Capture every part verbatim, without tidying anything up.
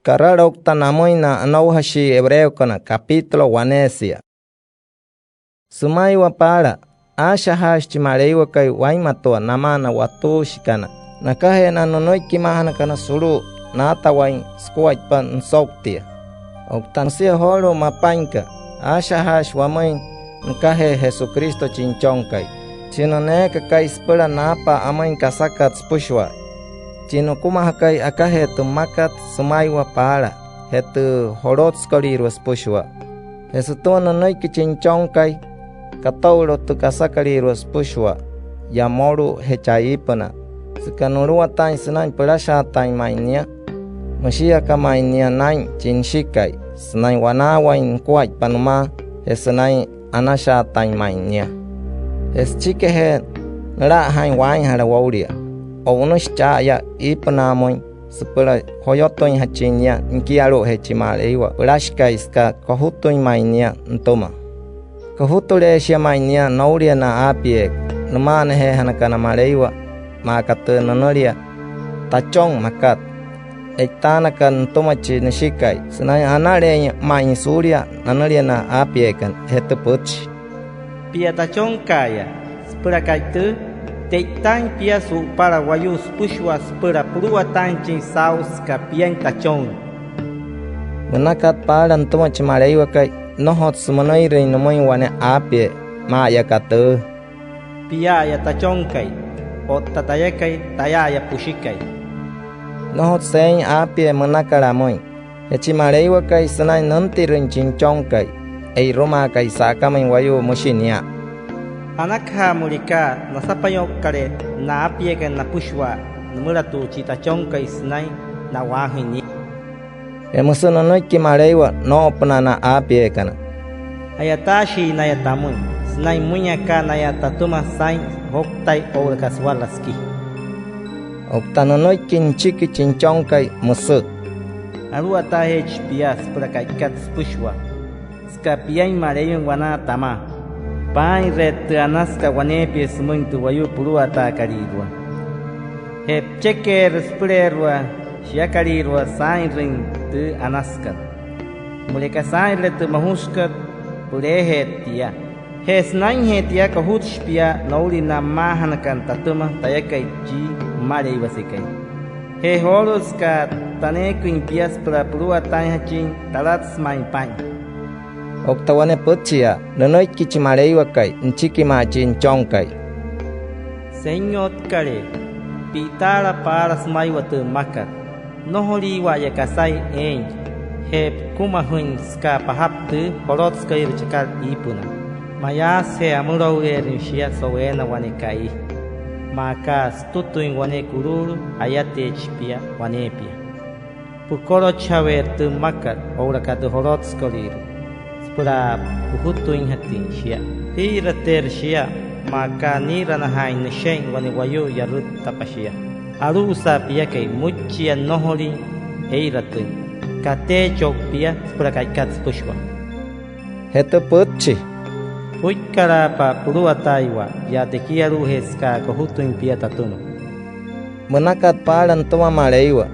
Karaloukta namüin na anoujashii Hebreokana, capítulo waneesia. Sümaiwa paala, aashajaashi chi Maleiwakai wainmatua namaa na watuushikana nakajee na nünüikimaajanakana sulu'u naatawain sukuaippa nüsouktia. Oukta müsia joolu'u mapainka, aashajaashi wamüin nükajee Jesucristo chi Nüchonkai, chi nüneekakai süpüla naapa amüin kasakat süpüshua, chi nükumajakai akajee tü mmakat sümaiwa paala je tü jolotsükalüirua süpüshua. Je sütüma nünüiki chi Nüchonkai, kato'ulu tü kasakalüirua süpüshua yaa mmolu'u je chaa iipünaa, süka nuluwataain sünain pülashaatain ma'i nia. Müshii aka ma'i nia naa'in chi Nüshikai sünain wanaawain nukuaippa nümaa je sünain anashaatain ma'i nia. Je süchikijee nüla'ajaain waainjala woulia, o'unüshi cha'aya iipünaamüin süpüla joyotüinjachin nia nikialu'ujee chi Maleiwa Pülashikai süka kojutüin ma'i nia nütüma. Kojutuleeshia ma'i nia noulia na aapiee nüma'anajeejanakana Maleiwa, maa aka tü nünülia "Tachon" makat. E'itaanakat nütüma chi Nüshikai sünain anale'ein ma'i suulia nanülia na aapieekana. Je tü pütchi: Pia tachonka'aya süpüla ka'i tüü, te'itaain pia su'upala wayuu süpüshua süpüla puluwataainjachin saa'u süka piain tachonle. Münakat paala nütüma chi Maleiwakai, nnojotsü münüirüin nümüin wane aapiee maa'aya aka tüü: Pia'aya tachonkai otta tayakai, taya'aya püshikai. Nnojotsü eein aapiee münakat amüin. Je chi Maleiwakai, sünain nüntirüin chi Nüchonkai e'irumaakai sa'akamüin wayuu, müshi nia: Anakaja müleka nasapainyo'ukalee na aapieekana napüshua nümülatu'u chi tachonkai sünain na'waajüin nia. Je müsü nünüiki Maleiwa noo'opünaa na aapieekana: A'yataashii naya tamüin sünain müin aka naya tatüma saa'in ojouktai oo'ulaka suwarala siki. Oukta nünüiki nüchiki chi Nüchonkai, müsü: Aluwataajeechi pia süpüla ka'ikat süpüshua süka piain Maleiwain wanaa tamaa. Paa'inre'e tü anasükat waneepia sümüin tü wayuu puluwataakalüirua. Je püchekeerü süpüleerua shiakalüirua saa'inrüin tü anasükat. Müleka saa'inrüle tü mojusükat, püleejeerü tia. Je sünainjee tia, kojutüshi pia noulia na pümaajanakana tatüma tayakai chi Maleiwasekai. Je joolu'u, süka taneeküin pia süpüla puluwataainjachin, talatsü ma'i paa'in. Oukta wane pütchia, nünüiki chi Maleiwakai nüchiki maa chi Nüchonkai: Senyotkalee, pi'itaala paala sümaiwa tü mmakat. Nnojoliiwa'aya kasain eein je pükumajüin süka pajapü tü jolotsükalüirua chakat iipünaa. Mayaasüje amülouleerüin shia so'uweena wane ka'i, maa aka sütütüin wane kuluulu, ayateechi pia waneepia. Pükolochajaweerü tü mmakat oo'ulaka tü jolotsükalüirua süpüla pujutüinjatüin shia. Piirateerü shia maa aka nii'iranajaain nüshe'in wane wayuu yarüttapa shia. Alu'usa piakai, müichia nnojolin ee'iratüin. Kateechi o'u pia süpüla ka'ikat süpüshua. Je tü pütchi: Püikkalaapa puluwataaiwa yaa tekialu'ujee süka kojutüin pia tatüma. Münakat paala nütüma Maleiwa,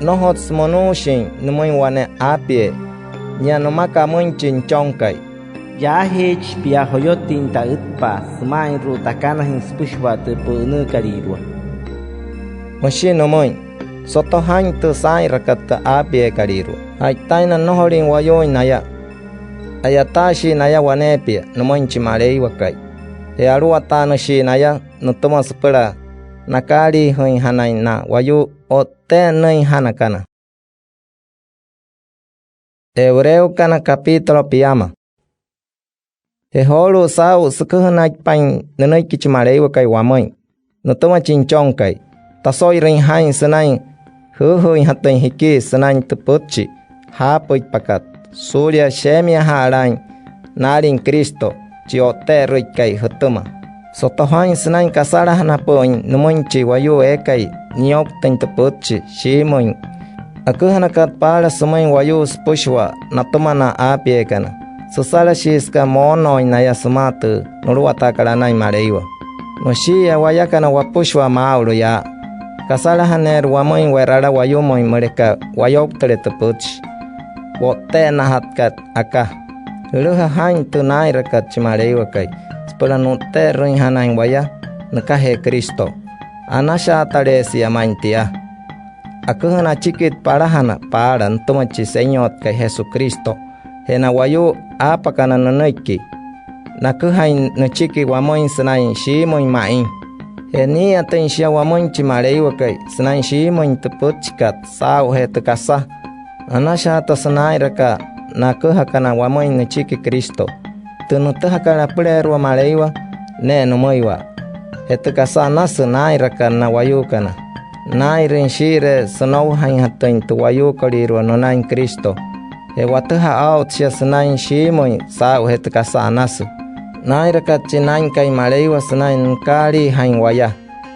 nnojotsü monuushin nümüin wane aapiee. Nia nümaka amüin chi Nüchonkai: Yaajeechi pia joyotüin ta'ütpa'a süma'inru'u takanajüin süpüshua tü pü'ünüükalüirua. Müshi nümüin: Soto jaa'in tü saa'inrakat tü aapieekalüirua. Ja'itaina nnojolin wayuuin naya, a'yataashii naya waneepia nümüin chi Maleiwakai. Je aluwataanüshii naya nütüma süpüla nakaaliijüinjanain na wayuu o'tte'ennüinjanakana. Hebreokana, capítulo piama. Je joolu'u, saa'u süküjünaitpain nünüiki chi Maleiwakai wamüin nütüma chi Nüchonkai, taso'irüin jaa'in sünain jüüjüüinjatüin jikii sünain tü pütchi jaapüitpakat suulia sheemiaja'alaain naalin Cristo, chi O'tte'erüikai, jütüma. Soto jaa'in sünain kasalajanapü'üin nümüin chi wayuu eekai niyouktüin tü pütchi shiimüin aküjünakat paala sümüin wayuu süpüshua natüma na aapieekana. Süsalashii süka moonooin naya sümaa tü nuluwataakat anain Maleiwa. Müshi'iya wayakana wapüshua maa'ulu yaa: kasalajaneerü wamüin we'rala wayumüin müleka wayouktüle tü pütchi wo'tte'ennajatkat aka. Jülüja jaa'in tü naa'inrakat chi Maleiwakai süpüla nu'tte'erüinjanain waya nükajee Cristo. Anashaataleesia ma'i tia. Aküjüna achikit palajana paala nütüma chi Senyotkai Jesucristo. Je na wayuu aapakana nünüiki, naküjain nüchiki wamüin sünain shiimüin ma'i. Je nii'iyatüin shia wamüin chi Maleiwakai sünain shiimüin tü pütchikat saa'ujee tü kasa. Anashaatasü naa'inrakat na aküjakana wamüin nüchiki Cristo, tü nütüjakat apüleerua Maleiwa ne'e nümüiwa. Je tü kasa anasü naa'inrakat na wayuukana, naa'inrüin shii'iree sünoujainjatüin tü wayuukolüirua nünain Cristo. Je watüjaa aa'ut shia sünain shiimüin saa'ujee tü kasa anasü. Naa'inrakat chi Naa'inkai Maleiwa sünain nükaaliijain waya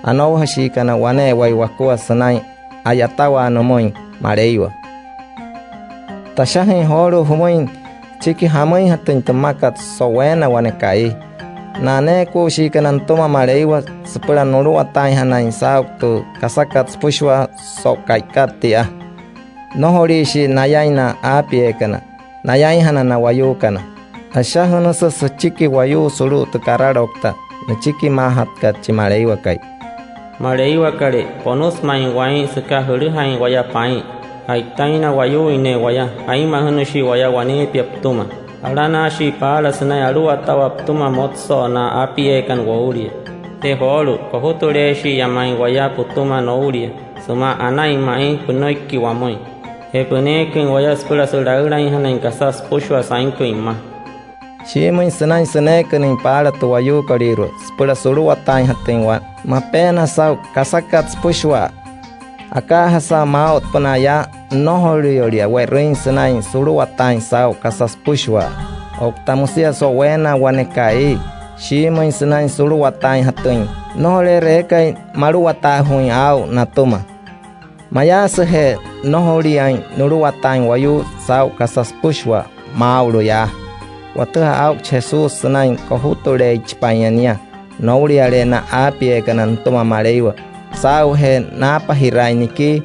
anoujashiikana wane'ewai wakua sünain a'yatawaa nümüin Maleiwa. Tashajüin joolu'u jümüin süchiki jamüinjatüin tü mmakat so'uweena wane ka'i. Na aneekuushiikana nütüma Maleiwa süpüla nuluwataainjanain saa'u tü kasakat süpüshua so'u ka'ikat tia, nnojoliishii nayain na aapieekana nayainjana na wayuukana. Ashajünüsü süchiki wayuu sulu'u tü karaloukta nüchikimaajatkat chi Maleiwakai: Maleiwakalee, ponüsü ma'i waa'in süka jülüjain waya paa'in. Ja'itaina wayuuin ne'e waya, aa'inmajünüshii waya waneepia pütüma. Alanaashii paala sünain aluwatawaa pütüma motso'o na aapieekana woulia. Je joolu'u, kojutüleeshi'iya ma'i waya pütüma noulia sümaa anain ma'i pünüiki wamüin. Je püneeküin waya süpüla sülaülainjanain kasa süpüshua sainküin mma. Shiimüin sünain süneekünüin paala tü wayuukolüirua süpüla suluwataainjatüin waya mapeena saa'u kasakat süpüshua. Akaajasa maa'utpünaa yaa, nnojolüyolia we'rüin sünain suluwataain saa'u kasa süpüshua. Otta müsia so'uweena wane ka'i, shiimüin sünain suluwataainjatüin. Nnojoleerü eekai maluwataajuuin aa'u natüma. Mayaasüje nnojoliain nuluwataain wayuu saa'u kasa süpüshua, maa'ulu yaa. Watüjaa aa'uchi Jesús sünain kojutüleeichipa'inya nia nouliale'e na aapieekana nütüma Maleiwa saa'ujee naapajiraain nikii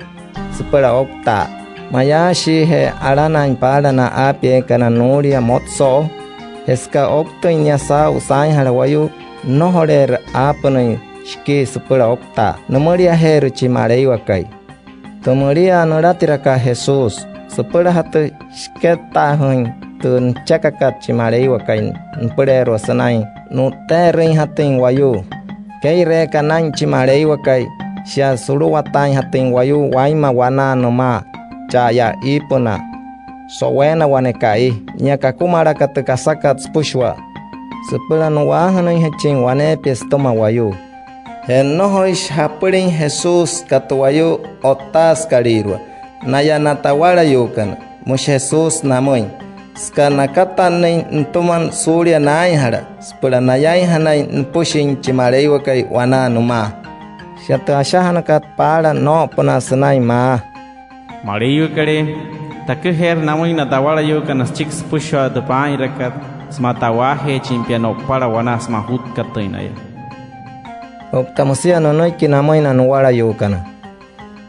süpüla ouktaa. Mayaashiije alanaain paala na aapieekana nuulia motso'o, je süka ouktüin nia saa'u saainjala wayuu, nnojoleerü aapünüin shikii süpüla ouktaa nümüliajeerü chi Maleiwakai. Tü müliaa nülatirakat Jesús, süpülajatü shikettaajüin tü nüchekakat chi Maleiwakai nüpüleerua sünain nu'tte'erüinjatüin wayuu. Kee'ireeka naa'in chi Maleiwakai, shia suluwataainjatüin wayuu wainma wanaa nümaa cha'aya iipünaa so'uweena wane ka'i, nia kakumalaka tü kasakat süpüshua süpüla nu'waajünüinjachin waneepia sütüma wayuu. Je nnojoishi japülin Jesús süka tü wayuu o'ttaasükalüirua naya na tawalayuukana. Müshi Jesús namüin: Süka nakatannüin nütüma suulia naainjala süpüla nayainjanain nüpüshin chi Maleiwakai wanaa nümaa. Shia tü ashajünakat paala noo'opünaa sünain maa: Maleiwakalee, taküjeerü namüin na tawalayuukana süchiki süpüshua tü paa'inrakat sümaa ta'waajeechin pia no'upala wanaa sümaa jutkatüin naya. Otta müsia nünüiki namüin na nuwalayuukana: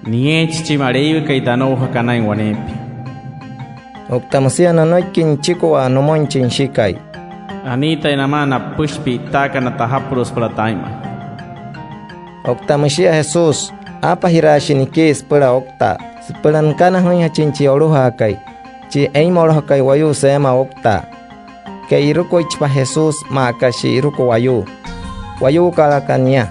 Nieechi chi Maleiwakai tanoujakanain waneepia. Otta müsia nünüiki nüchikua nümüin chi nüshikai: Anii taya namaa na püpüshi pi'itaakana tajapulu'u süpüla taa'inmajaa. Otta müshia Jesús, aapajiraashii nikii süpüla ouktaa süpüla nükanajüinjachin chi yolujaakai, chi eimolojokai wayuu seema ouktaa. Ke'irukuichipa Jesús maa aka shi'iruku wayuu wayuukalaka nia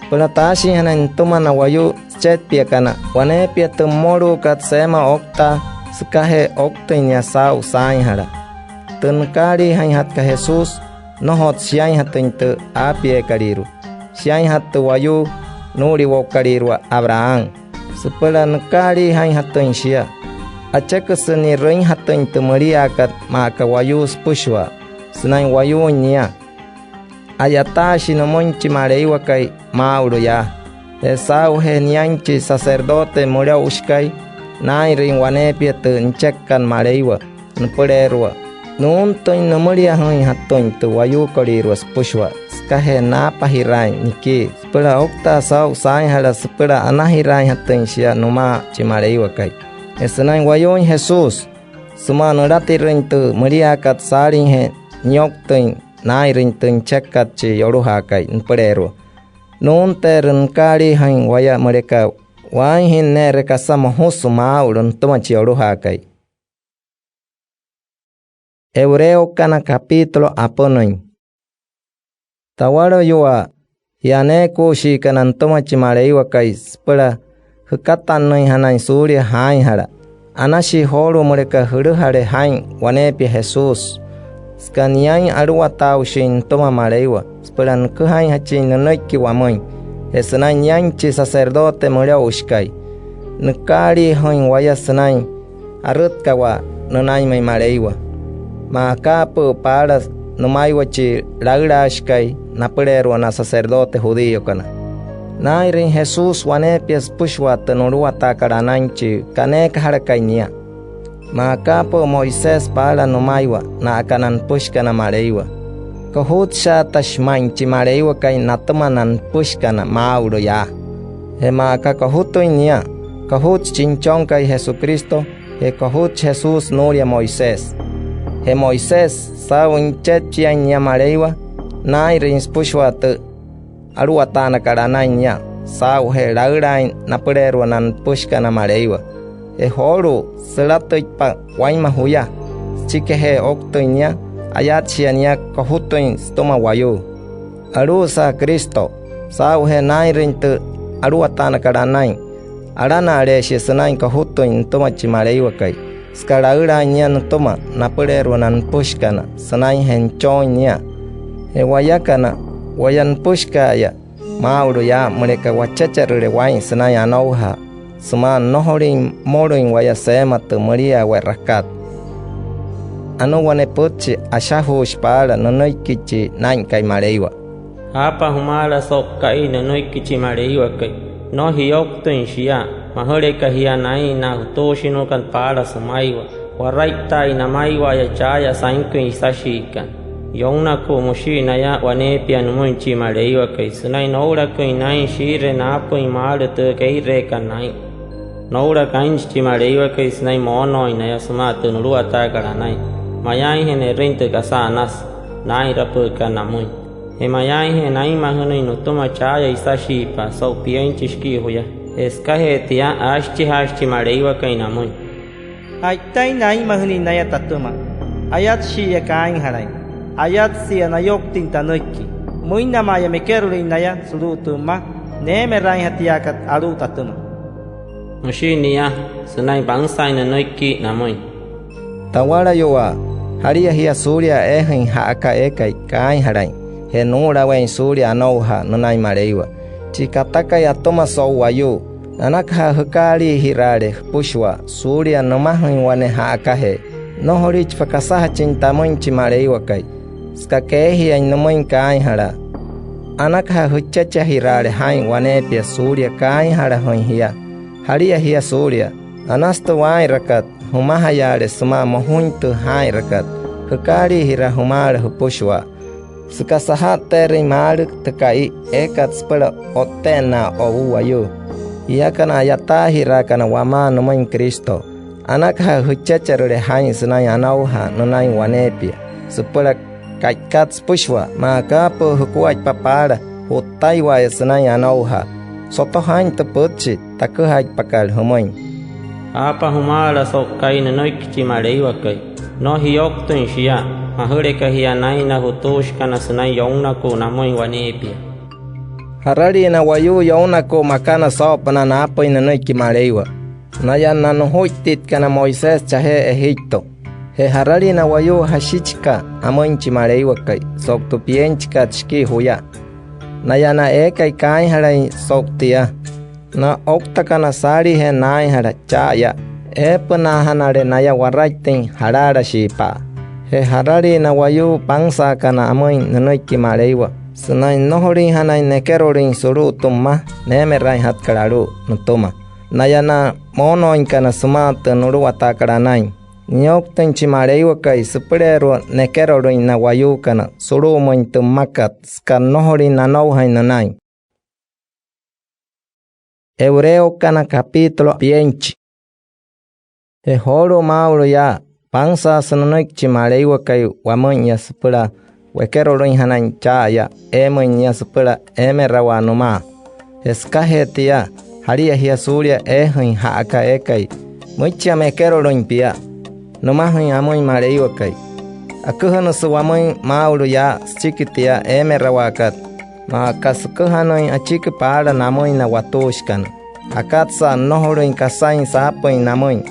süpüla taashinjanain nütüma na wayuu süchetpiakana waneepia tü mmoluukat seema ouktaa sükajee ouktüin nia saa'u saainjala. Tü nükaaliijainjatkat Jesús, nnojotsü shiainjatüin tü aapieekalüirua. Shiainjatü tü wayuu nuu'uliwo'ukalüirua Abraham süpüla nükaaliijainjatüin shia. Acheküsü ni'rüinjatüin tü müliaakat maa aka wayuu süpüshua sünain wayuuin nia. A'yataashi nümüin chi Maleiwakai maa'ulu yaa. Je saa'ujee niain chi sacerdote mülo'ushikai naa'inrüin waneepia tü nüchekakat Maleiwa nüpüleerua, nuuntüin nümüliajüinjatüin tü wayuukolüirua süpüshua sükajee naapajiraain nikii süpüla ouktaa saa'u saainjala süpüla anajiraainjatüin shia nümaa chi Maleiwakai. Je sünain wayuuin Jesús sümaa nülatirüin tü müliaakat saaliijee niyouktüin naa'inrüin tü nüchekakat chi Yolujaakai nüpüleerua, nuunteerü nükaaliijain waya müleka waainjin ne'ree kasa mojusü maa'ulu nütüma chi Yolujaakai. Hebreokana, capítulo apünüin. Tawalayuwaa, jia aneekuushiikana nütüma chi Maleiwakai süpüla jükatannüinjanain suulia jaainjala, anashii joolu'u müleka jülüjale jaa'in waneepia Jesús, süka niain aluwataaushin nütüma Maleiwa süpüla nüküjainjachin nünüiki wamüin. Je sünain niain chi sacerdote mülo'ushikai, nükaaliijüin waya sünain arütkawaa nünainmüin Maleiwa, maa akaapü'ü paala nümaiwa chi laülaashikai napüleerua na sacerdote judíokana. Naa'inrüin Jesús waneepia süpüshua tü nuluwataakat anain chi kaneekajalakai nia. Maa akaapü'ü Moisés paala nümaiwa na'aka na nüpüshikana Maleiwa, kojutshaatashi ma'i chi Maleiwakai natüma na nüpüshikana maa'ulu yaa. Je maa aka kojutüin nia, kojutshi chi Nüchonkai Jesucristo, je kojutshi Jesús nuulia Moisés. Je Moisés, saa'u nüchepchiain nia Maleiwa, naa'inrüin süpüshua tü aluwataanakat anain nia saa'ujee laülaain napüleerua na nüpüshikana Maleiwa. Je joolu'u, sülatüitpa wainma juya süchikijee ouktüin nia, ayatshia nia kojutüin sütüma wayuu. Alu'usa Cristo, saa'ujee naa'inrüin tü aluwataanakat anain, alana'aleeshia sünain kojutüin nütüma chi Maleiwakai, süka laülaain nia nütüma napüleerua na nüpüshikana sünainjee nüchooin nia. Je wayakana, waya nüpüshika'aya maa'ulu yaa, müleka wachecherüle waa'in sünain anoujaa sümaa nnojolüin mmolüin waya seema tü müliaa we'rakat. Anuu wane pütchi ashajuushi paala nünüiki chi Naa'inkai Maleiwa: Jaapa jümaala so'u ka'i nünüiki chi Maleiwakai: Nnojo jiyouktüin shia. Majüleka jia naa'in na jutuushinuukana paala sümaiwa, waraittaain namaiwa'aya cha'aya sainküin isashiikana. Younakuu, müshii naya waneepia nümüin chi Maleiwakai sünain noo'ulaküin naa'in shii'iree naapüin maalü tü kee'ireekat naa'in. Noo'ulaka aa'inchi chi Maleiwakai sünain moonooin naya sümaa tü nuluwataakat anain, mayaainje ne'rüin tü kasa anasü naa'inrapü'ükat namüin. Je mayaainje naa'inmajünüin nütüma cha'aya isashiipa'a so'u pienchi shikii juya. Je sükajee tia, aashichijaashi chi Maleiwakai namüin: Ja'itaina aa'inmajünüin naya tatüma. Ayatshi'iya kaainjalain. Ayatsia nayouktüin tanüiki. Müinnama'aya mekerolüin naya sulu'u tü mma neemeraainjatiaakat alu'u tatüma, müshii nia sünain pansaain nünüiki namüin. Tawalayuwaa, jalia jia suulia eejüin ja'aka eekai kaainjalain je nuu'ulaweein suulia anoujaa nünain Maleiwa, chi katakai atüma so'u wayuu. Anakaja jükaaliijiraale jüpüshua suulia nümajüin wane ja'akajee: Nnojoliichipa kasajachin tamüin chi Maleiwakai, süka keejiain nümüin kaainjalaa. Anakaja jüchechajiraale jaa'in waneepia suulia kaainjalajüin jia. Jalia jia suulia, anasü tü waa'inrakat jümajayaale sümaa mojuin tü jaa'inrakat, jükaaliijiraa jümaala jüpüshua, süka saja'tteerüin maalü tü ka'i eekat süpüla o'tte'ennaa o'u wayuu. Jiakana a'yataajiraakana wamaa nümüin Cristo, anakaja jüchecherüle jaa'in sünain anoujaa nünain waneepia süpüla ka'ikat süpüshua. Maa akaapü'ü jukuaippa paala ju'ttaiwa'aya sünain anoujaa, soto jaa'in tü pütchi taküjaitpakat jümüin: Jaapa jümaala so'u ka'i nünüiki chi Maleiwakai: Nnojo jiyouktüin shia. Majüleka jia naa'in na jutuushikana sünain younakuu namüin waneepia. ¿Jaralii na wayuu younakuu makana soo'opünaa naapüin nünüiki Maleiwa? Naya na nujuittitkana Moisés chajee Egipto. Je ¿jaralii na wayuu jashichika amüin chi Maleiwakai so'u tü pienchikat shikii juya? Naya na eekai kaainjalain so'u tia, na ouktakana saaliijee naainjala cha'aya, eepünaajanale naya waraittüin jalaalashiipa'a. Je ¿jaralii na wayuu pansaakana amüin nünüiki Maleiwa sünain nnojolüinjanain nekerolüin sulu'u tü mma neemeraainjatkat alu'u nütüma? Naya na moonooinkana sümaa tü nuluwataakat anain, niyouktüin chi Maleiwakai süpüleerua nekerolüin na wayuukana sulu'umüin tü mmakat süka nnojolüin nanoujain nünain. Hebreokana capítulo veinte. Je joolu'u maa'ulu yaa, pansaasü nünüiki chi Maleiwakai wamüin yaa süpüla wekerolüinjanain cha'aya eemüin nia süpüla eemerawaa nümaa. Je sükajee tia, jalia jia suulia eejüin ja'aka eekai müichiame ekerolüin pia nümajüin amüin Maleiwakai. Aküjünüsü wamüin maa'ulu yaa süchiki tia eemerawaakat, maa aka süküjanüin achiki paala namüin na watuushikana. Akatsa'a nnojolüin kasain saapüin namüin,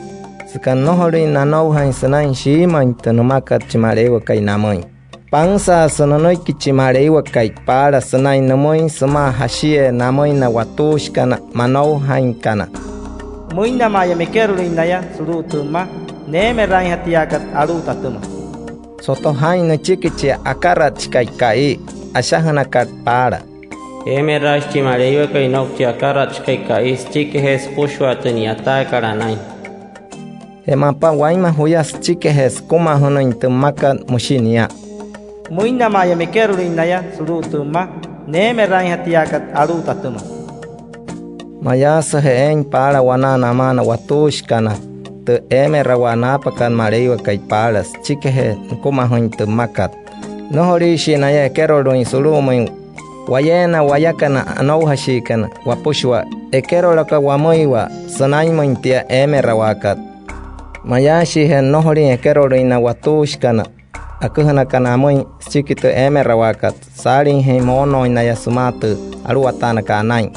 süka nnojolüin nanoujain sünain shiimüin tü nümakat chi Maleiwakai namüin. Pansaasü nünüiki chi Maleiwakai paala sünain nümüin sümaa jashiyee namüin na watuushikana manoujainkana: Müinama'aya mekerolüin naya sulu'u tü mma neemeraainjatiaakat alu'u tatüma. Soto jaa'in nüchiki chi akaratshikai ka'i ashajünakat paala: Eemeraashi chi Maleiwakai no'u chi akaratshikai ka'i süchikijee süpüshua tü ni'yataakat anain. Je mapa wainma juya süchikijee sükumajünüin tü mmakat, müshi nia: Müinama'aya mekerolüin naya sulu'u tü mma neemeraainjatiaakat alu'u tatüma. Mayaasüje eein paala wanaa namaa na watuushikana tü eemerawaa naapakat Maleiwakai paala süchikijee nükumajüin tü mmakat. Nnojoliishii naya ekerolüin sulu'umüin wayeena wayakana anoujashiikana wapüshua, ekerolaka wamüiwa sünainmüin tia eemerawaakat. Mayaashiije nnojolin ekerolüin na watuushikana aküjünakana amüin süchiki tü eemerawaakat saaliijee moonooin naya sümaa tü aluwataanakat anain.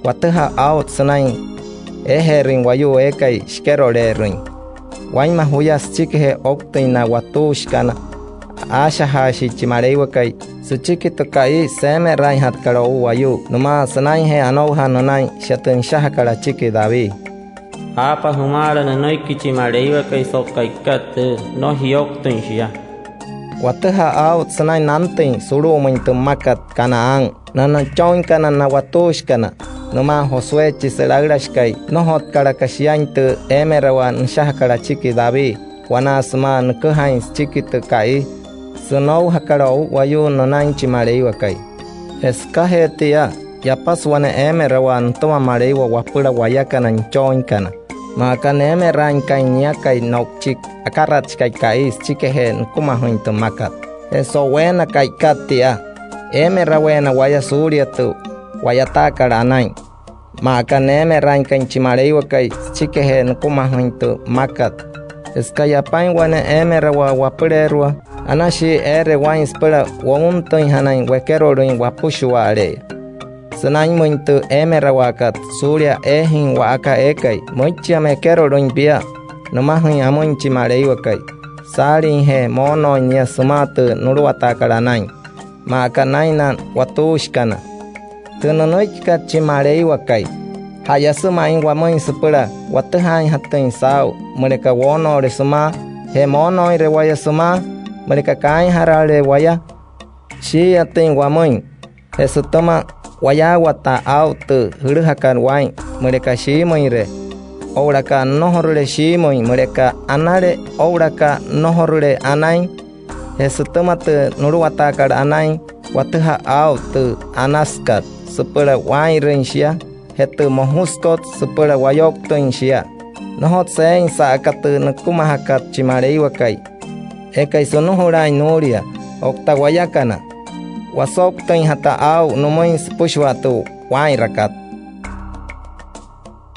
Watüjaa aa'ut sünain eejeerüin wayuu eekai shikeroleerüin. Wainma juya süchikijee ouktüin na watuushikana, aashajaashii chi Maleiwakai süchiki tü ka'i seemeraainjatkat o'u wayuu nümaa sünainjee anoujaa nünain shia tü nüshajakat achiki David. Aapa jümaala nünüiki chi Maleiwakai so'u ka'ikat tüü, nnojo jiyouktüin shia. Watüjaa aa'ut sünain nantüin sulu'umüin tü mmakat Canaán na nüchooinkana na watuushikana nümaa Josué chi sülaülashikai nnojotkalaka shiain tü eemerawaa nüshajakat achiki David wanaa sümaa nüküjain süchiki tü ka'i sünoujakat o'u wayuu nünain chi Maleiwakai. Je sükajee tia, yapasü wane eemerawaa nütüma Maleiwa wapüla wayakana nüchooinkana, maa aka neemeraainkain niakai no'u chi akaratshikai ka'i süchikijee nükumajüin tü mmakat. Je so'uweena ka'ikat tia, eemeraweena waya suulia tü wa'yataakat anain, maa aka neemeraainkain chi Maleiwakai süchikijee nükumajüin tü mmakat. Je süka yapain wane eemerawaa wapüleerua, anashii eere waa'in süpüla wountüinjanain wekerolüin wapüshua'ale'eya sünainmüin tü eemerawaakat suulia eejüin wa'aka eekai müichiame ekerolüin pia nümajüin amüin chi Maleiwakai saaliijee moonooin nia sümaa tü nuluwataakat anain, maa aka naa'in na watuushikana. Tü nünüikikat chi Maleiwakai, ja'yasü ma'i wamüin süpüla watüjaainjatüin saa'u müleka woonoole sümaa je moonooinre waya sümaa müleka kaainjaraale waya. Shii'iyatüin wamüin je sütüma wayaawataa aa'u tü jülüjakat waa'in müleka shiimüinre oo'ulaka nnojorule shiimüin, müleka anale oo'ulaka nnojorule anain, je sütüma tü nuluwataakat anain. Watüjaa aa'u tü anasükat süpüla waa'inrüin shia je tü mojusükot süpüla wayouktüin shia. Nnojotsü eein sa'aka tü nükumajakat chi Maleiwakai eekai sünujulaain nuulia. Otta wayakana, wasouktüinjata aa'u nümüin süpüshua tü waa'inrakat.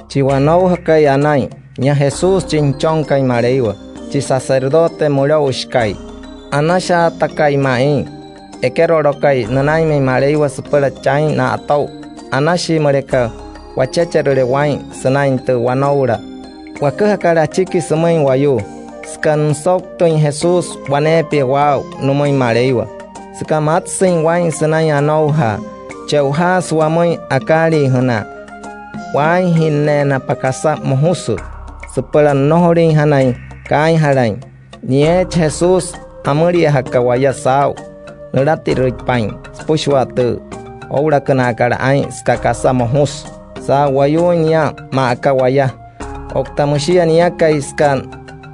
Chi wanoujakai anain, nia Jesús chi Nüchonkai Maleiwa, chi sacerdote mülo'ushikai, anashaatakai ma'i ekerolokai nünainmüin Maleiwa süpüla chain na'ato'u. Anashii müleka wachecherüle waa'in sünain tü wanoula waküjakat achiki sümüin wayuu, süka nüsouktüin Jesús waneepia waa'u nümüin Maleiwa. Süka matsüin waa'in sünain anoujaa, che'ojaasü wamüin akaaliijünaa waainjinneena pia kasa mojusü süpüla nnojoliinjanain kaainjalain. Nieechi Jesús amüliajaka waya saa'u nülatirüitpain süpüshua tü oo'ulakünaakat aa'in süka kasa mojusü saa'u wayuuin nia maa aka waya. Otta müshia niakai süka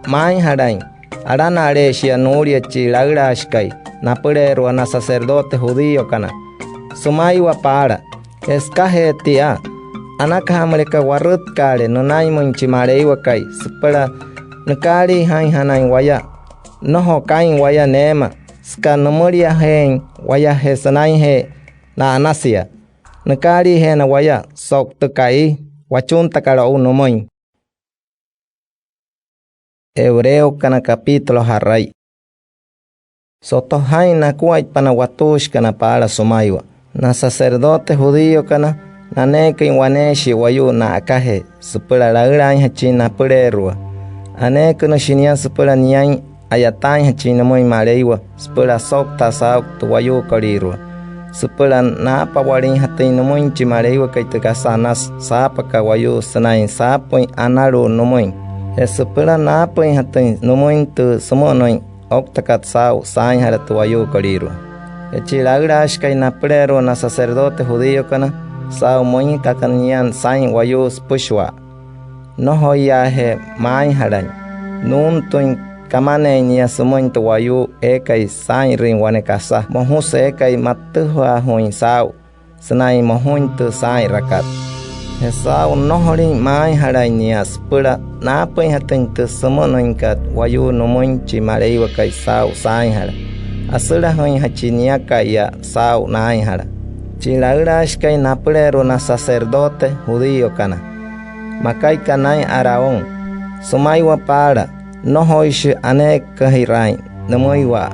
maainjalain alana'aleeshia nuulia chi laülaashikai napüleerua na sacerdote judíokana sümaiwa paala. Je sükajee tia, anakaja müleka warütkaale nünainmüin chi Maleiwakai süpüla nükaaliijainjanain waya. Nnojo kaa'in waya neema süka nümüliajeein waya je sünainjee na'anasia. Nükaaliijeena waya so'u tü ka'i wachuntakat o'u nümüin. Hebreokana capítulo ja'rai. Soto jaa'in nakuaippa na watuushikana paala sümaiwa, na sacerdote judíokana naneeküin waneeshii wayuu na'akajee süpüla laülaainjachin napüleerua. Aneekünüshi nia süpüla niain a'yataainjachin nümüin Maleiwa süpüla asouktaa saa'u tü wayuukolüirua, süpüla naapawaliinjatüin nümüin chi Maleiwakai tü kasa anasü saapakat wayuu sünain saapüin analu'ut nümüin, je süpüla naapüinjatüin nümüin tü sümü'ünüin ouktakat saa'u saainjala tü wayuukolüirua. Je chi laülaashikai napüleerua na sacerdote judíokana, saa'u müinjatakana nia saa'in wayuu süpüshua, nnojoiyaajee maainjalain, nuuntüin kamaneein nia sümüin tü wayuu eekai saa'inrüin wane kasa mojusü eekai matüjaajuuin saa'u sünain mojuin tü saa'inrakat. Je saa'u nnojolin maainjalain nia süpüla naapüinjatüin tü sümü'ünüinkat wayuu nümüin chi Maleiwakai saa'u saainjala, asülajüinjachi niaka'iya saa'u naainjala. Chi laülaashikai napüleerua na sacerdote judíokana, makai aka naa'in Aarón, sümaiwa paala, nnojoishi aneekajiraain nümüiwa.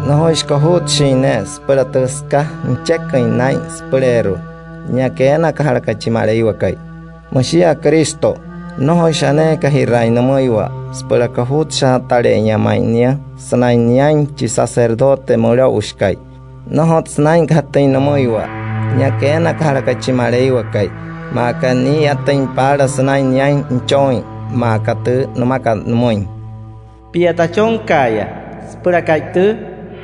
Nnojoishi kojutshin ne'e süpüla tü süka nücheküin naa'in süpüleerua nia keenakajalaka chi Maleiwakai. Müshia Cristo, nnojoishi aneekajiraain nümüiwa süpüla kojutshaatale'einya ma'i nia sünain niain chi sacerdote mülo'ushikai. Nnojotsü naa'injatüin nümüiwa nia keenakajalaka chi Maleiwakai, maa aka nii'iyatüin paala sünain niain nüchooin, maa aka tü nümakat nümüin: “Pia tachonka'aya süpüla ka'i tüü,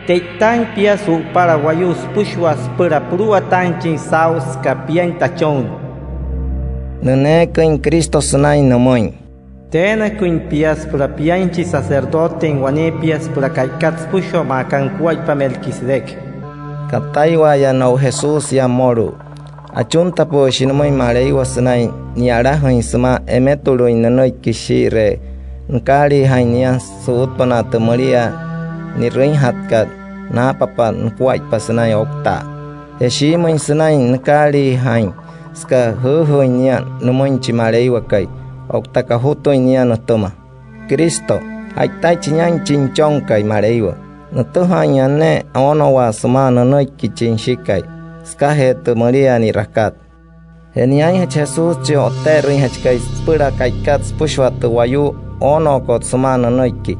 te'itaain pia su'upala wayuu süpüshua süpüla puluwataainjachin saa'u süka piain tachonnii”. Nüneeküin Cristo sünain nümüin: “Teenaküin pia süpüla piain chi sacerdotein waneepia süpüla ka'ikat süpüshua maa aka nukuaippa Melquisedec”. Kataiwa'aya no'u Jesús yaa mmolu'u. Achuntapü'üshi nümüin Maleiwa sünain ni'yalajüin sümaa emetuluin nünüiki shii'iree nükaaliijain nia su'utpünaa tü müliaa ni'rüinjatkat naapapa nukuaippa sünain ouktaa. Je shiimüin sünain nükaaliijain süka jüüjüüin nia nümüin chi Maleiwakai otta kojutüin nia nütüma. Cristo, ja'itaichi niain chi Nüchonkai Maleiwa, nütüjaa'inya ne'e oonowaa sümaa nünüiki chi Nüshikai sükajee tü müliaa ni'rakat. Je niainjachi Jesús chi O'tte'erüinjachikai süpüla ka'ikat süpüshua tü wayuu oonookot sümaa nünüiki.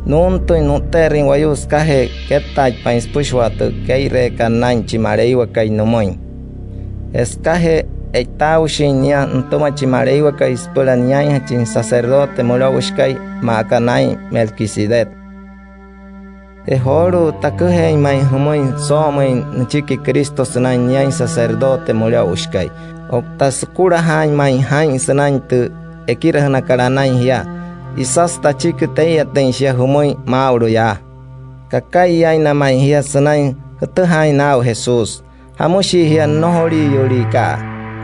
Nuuntüin nu'tte'erüin wayuu sükajee kettaaitpain süpüshua tü kee'ireekat naa'in chi Maleiwakai nümüin. Je sükajee e'itaaushin nia nütüma chi Maleiwakai süpüla niainjachin sacerdote mülo'ushikai maa aka naa'in Melquisedec. Je joolu'u, taküjeein ma'i jümüin soo'omüin nüchiki Cristo sünain niain sacerdote mülo'ushikai. Otta sükulajaain ma'i jaa'in sünain tü ekirajünakat anain jia. Isasü tachiki tee'iyatüin shia jümüin maa'ulu yaa. Kaka'iyaina ma'i jia sünain jütüjaain naa'u Jesús. ¿Jamüshii jia nnojoliiyu'ulika'a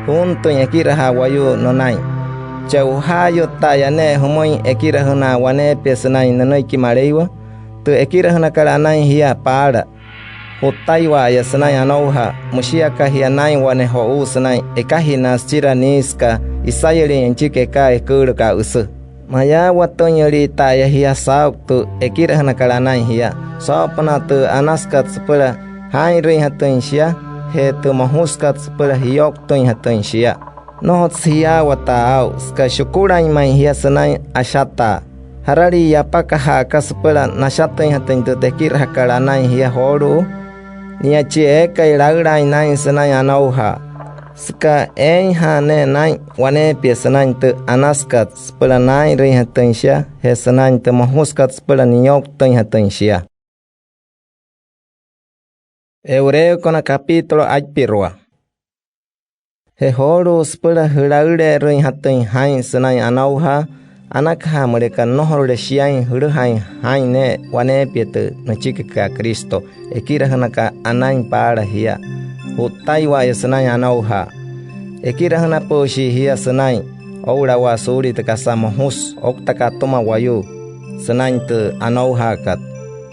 juuntüin ekirajaa wayuu nünain? ¿Che'ojaayütta'aya ne'e jümüin ekirajünaa waneepia sünain nünüiki Maleiwa? Tü ekirajünakat anain jia paala, ju'ttaiwa'aya sünain anoujaa. Müshii aka jia naa'in wane jo'uu sünain ekajinaa süchira nii süka isayülin nüchiki ekaa eküülüka a'üsü. Mayaawatüinyüliita'aya jia saa'u tü ekirajünakat anain jia soo'opünaa tü anasükat süpüla jaa'inrüinjatüin shia je tü mojusükat süpüla jiyouktüinjatüin shia. Nnojotsü jiyaawataa aa'u süka shukulain ma'i jia sünain ashataa. ¿Jaralii yapaka ja'aka süpüla nashatüinjatüin tü tekirajakat anain jia joolu'u? Nia chi eekai laülaain naa'in sünain anoujaa. Süka eeinja'a ne'e naa'in waneepia sünain tü anasükat süpüla naa'inrüinjatüin shia je sünain tü mojusükat süpüla niyouktüinjatüin shia. Hebreokana capítulo aipirua. Je joolu'u, süpüla jülaüle'erüinjatüin jaa'in sünain anoujaa, Anakaja müleka nnojorule shiain jülüjain jaa'in ne'e waneepia tü nüchikikat Cristo ekirajünakat anain paala jia, ju'ttaiwa'aya sünain anoujaa. Ekirajünapü'üshii jia sünain oo'ulawaa suulia tü kasa mojusü ouktaka atüma wayuu sünain tü anoujaakat,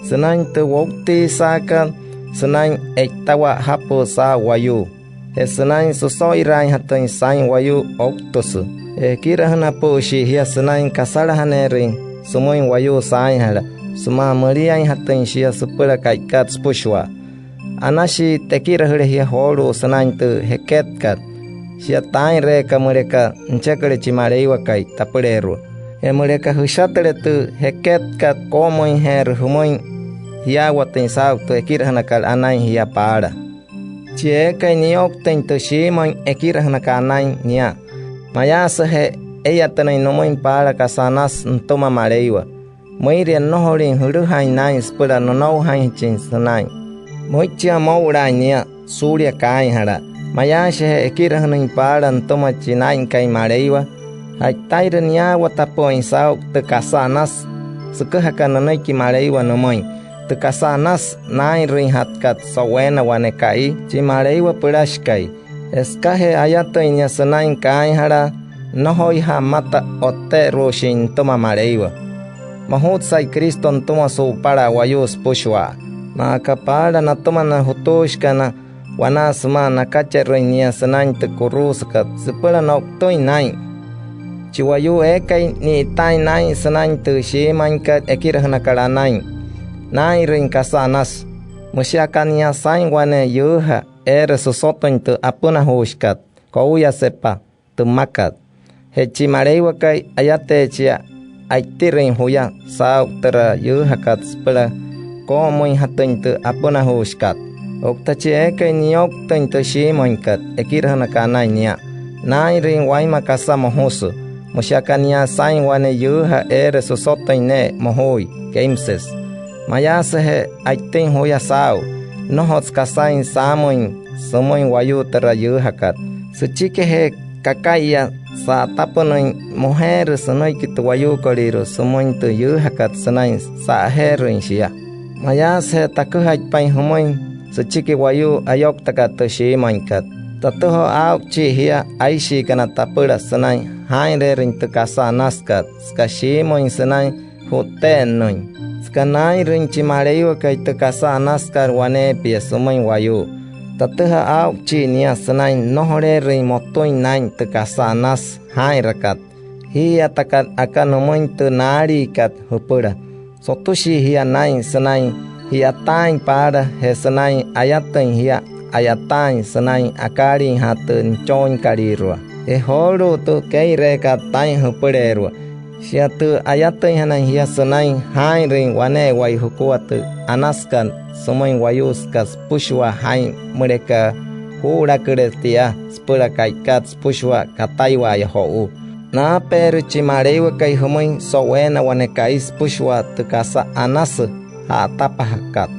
sünain tü woutiisaakat, sünain e'itawa'ajapü'ü saa'u wayuu, je sünain süso'iraainjatüin saa'in wayuu ouktüsü. Ekirajünapü'üshii jia sünain kasalajaneerüin sümüin wayuu saainjala sümaa müliainjatüin shia süpüla ka'ikat süpüshua. Anashii tekirajüle jia joolu'u sünain tü jeketkat, shia taa'inreeka müleka nücheküle chi Maleiwakai tapüleerua. Je müleka jüshatüle tü jeketkat koo'omüinjeerü jümüin jiyaawatüin saa'u tü ekirajünakat anain jia paala. Chi eekai niyouktüin tü shiimüin ekirajünakat anain nia, mayaasüje ee'iyatünüin nümüin paala kasa anasü nütüma Maleiwa, müiria nnojolüin jülüjain naa'in süpüla nünoujainjachin sünain. Müichia moo'ulaain nia suulia kaainjalaa. Mayaashije ekirajünüin paala nütüma chi Naa'inkai Maleiwa, ja'itairü niyaawatapü'üin saa'u tü kasa anasü süküjakat nünüiki Maleiwa nümüin, tü kasa anasü naa'inrüinjatkat so'uweena wane ka'i chi Maleiwa Pülashikai. Je sükajee ayatüin nia sünain kaainjalaa, nnojoija'a pümata o'tte'eru'ushin nütüma Maleiwa. Mojutsai Cristo nütüma su'upala wayuu süpüshua, maa aka paala natüma na jutuushikana wanaa sümaa nakacherüin nia sünain tü kuruusakat süpüla no'utüin naa'in. Chi wayuu eekai ni'itaain naa'in sünain tü shiimüinkat ekirajünakat anain, naa'inrüin kasa anasü, müshi aka nia saa'in wane yüüja eere süsotüin tü apünajuushikat kouyasepa tü mmakat. Je chi Maleiwakai, ayateechia a'ittirüin juya saa'u türa yüüjakat süpüla koo'omüinjatüin tü apünajuushikat. Otta chi eekai niyouktüin tü shiimüinkat ekirajünakat anain nia, naa'inrüin wainma kasa mojusü, müshi aka nia saa'in wane yüüja eere süsotüin ne'e mojuui keimsesü. Mayaasüje a'itüin juya saa'u, nnojotsü kasain saamüin sümüin wayuu türa yüüjakat. Süchikijee kaka'iya sa'atapünüin mojeerü sünüiki tü wayuukolüirua sümüin tü yüüjakat sünain sa'ajeerüin shia. Mayaasüje taküjaitpain jümüin süchiki wayuu ayouktakat tü shiimüinkat, tatüjaa aa'uchii jia aishiikana tapüla sünain jaa'inreerüin tü kasa anasükat süka shiimüin sünain ju'tte'ennüin, süka naa'inrüin chi Maleiwakai tü kasa anasükat waneepia sümüin wayuu. Tatüjaa aa'uchii nia sünain nnojoleerüin motüin naa'in tü kasa anasü jaa'inrakat jii'iyatakat aka nümüin tü naaliikat jüpüla. Sotüshii jia naa'in sünain ji'yataain paala je sünain ayatüin jia a'yataain sünain akaaliijaa tü nüchooinkalüirua. Je joolu'u tü kee'ireekat taa'in jüpüleerua, shia tü ayatüinjanain jia sünain jaa'inrüin wane'ewai jukua tü anasükat sümüin wayuu süka süpüshua jaa'in müleka juu'ulaküle tia süpüla ka'ikat süpüshua kataiwa'aya jo'u. Naapeerü chi Maleiwakai jümüin so'uweena wane ka'i süpüshua tü kasa anasü ja'atapajakat.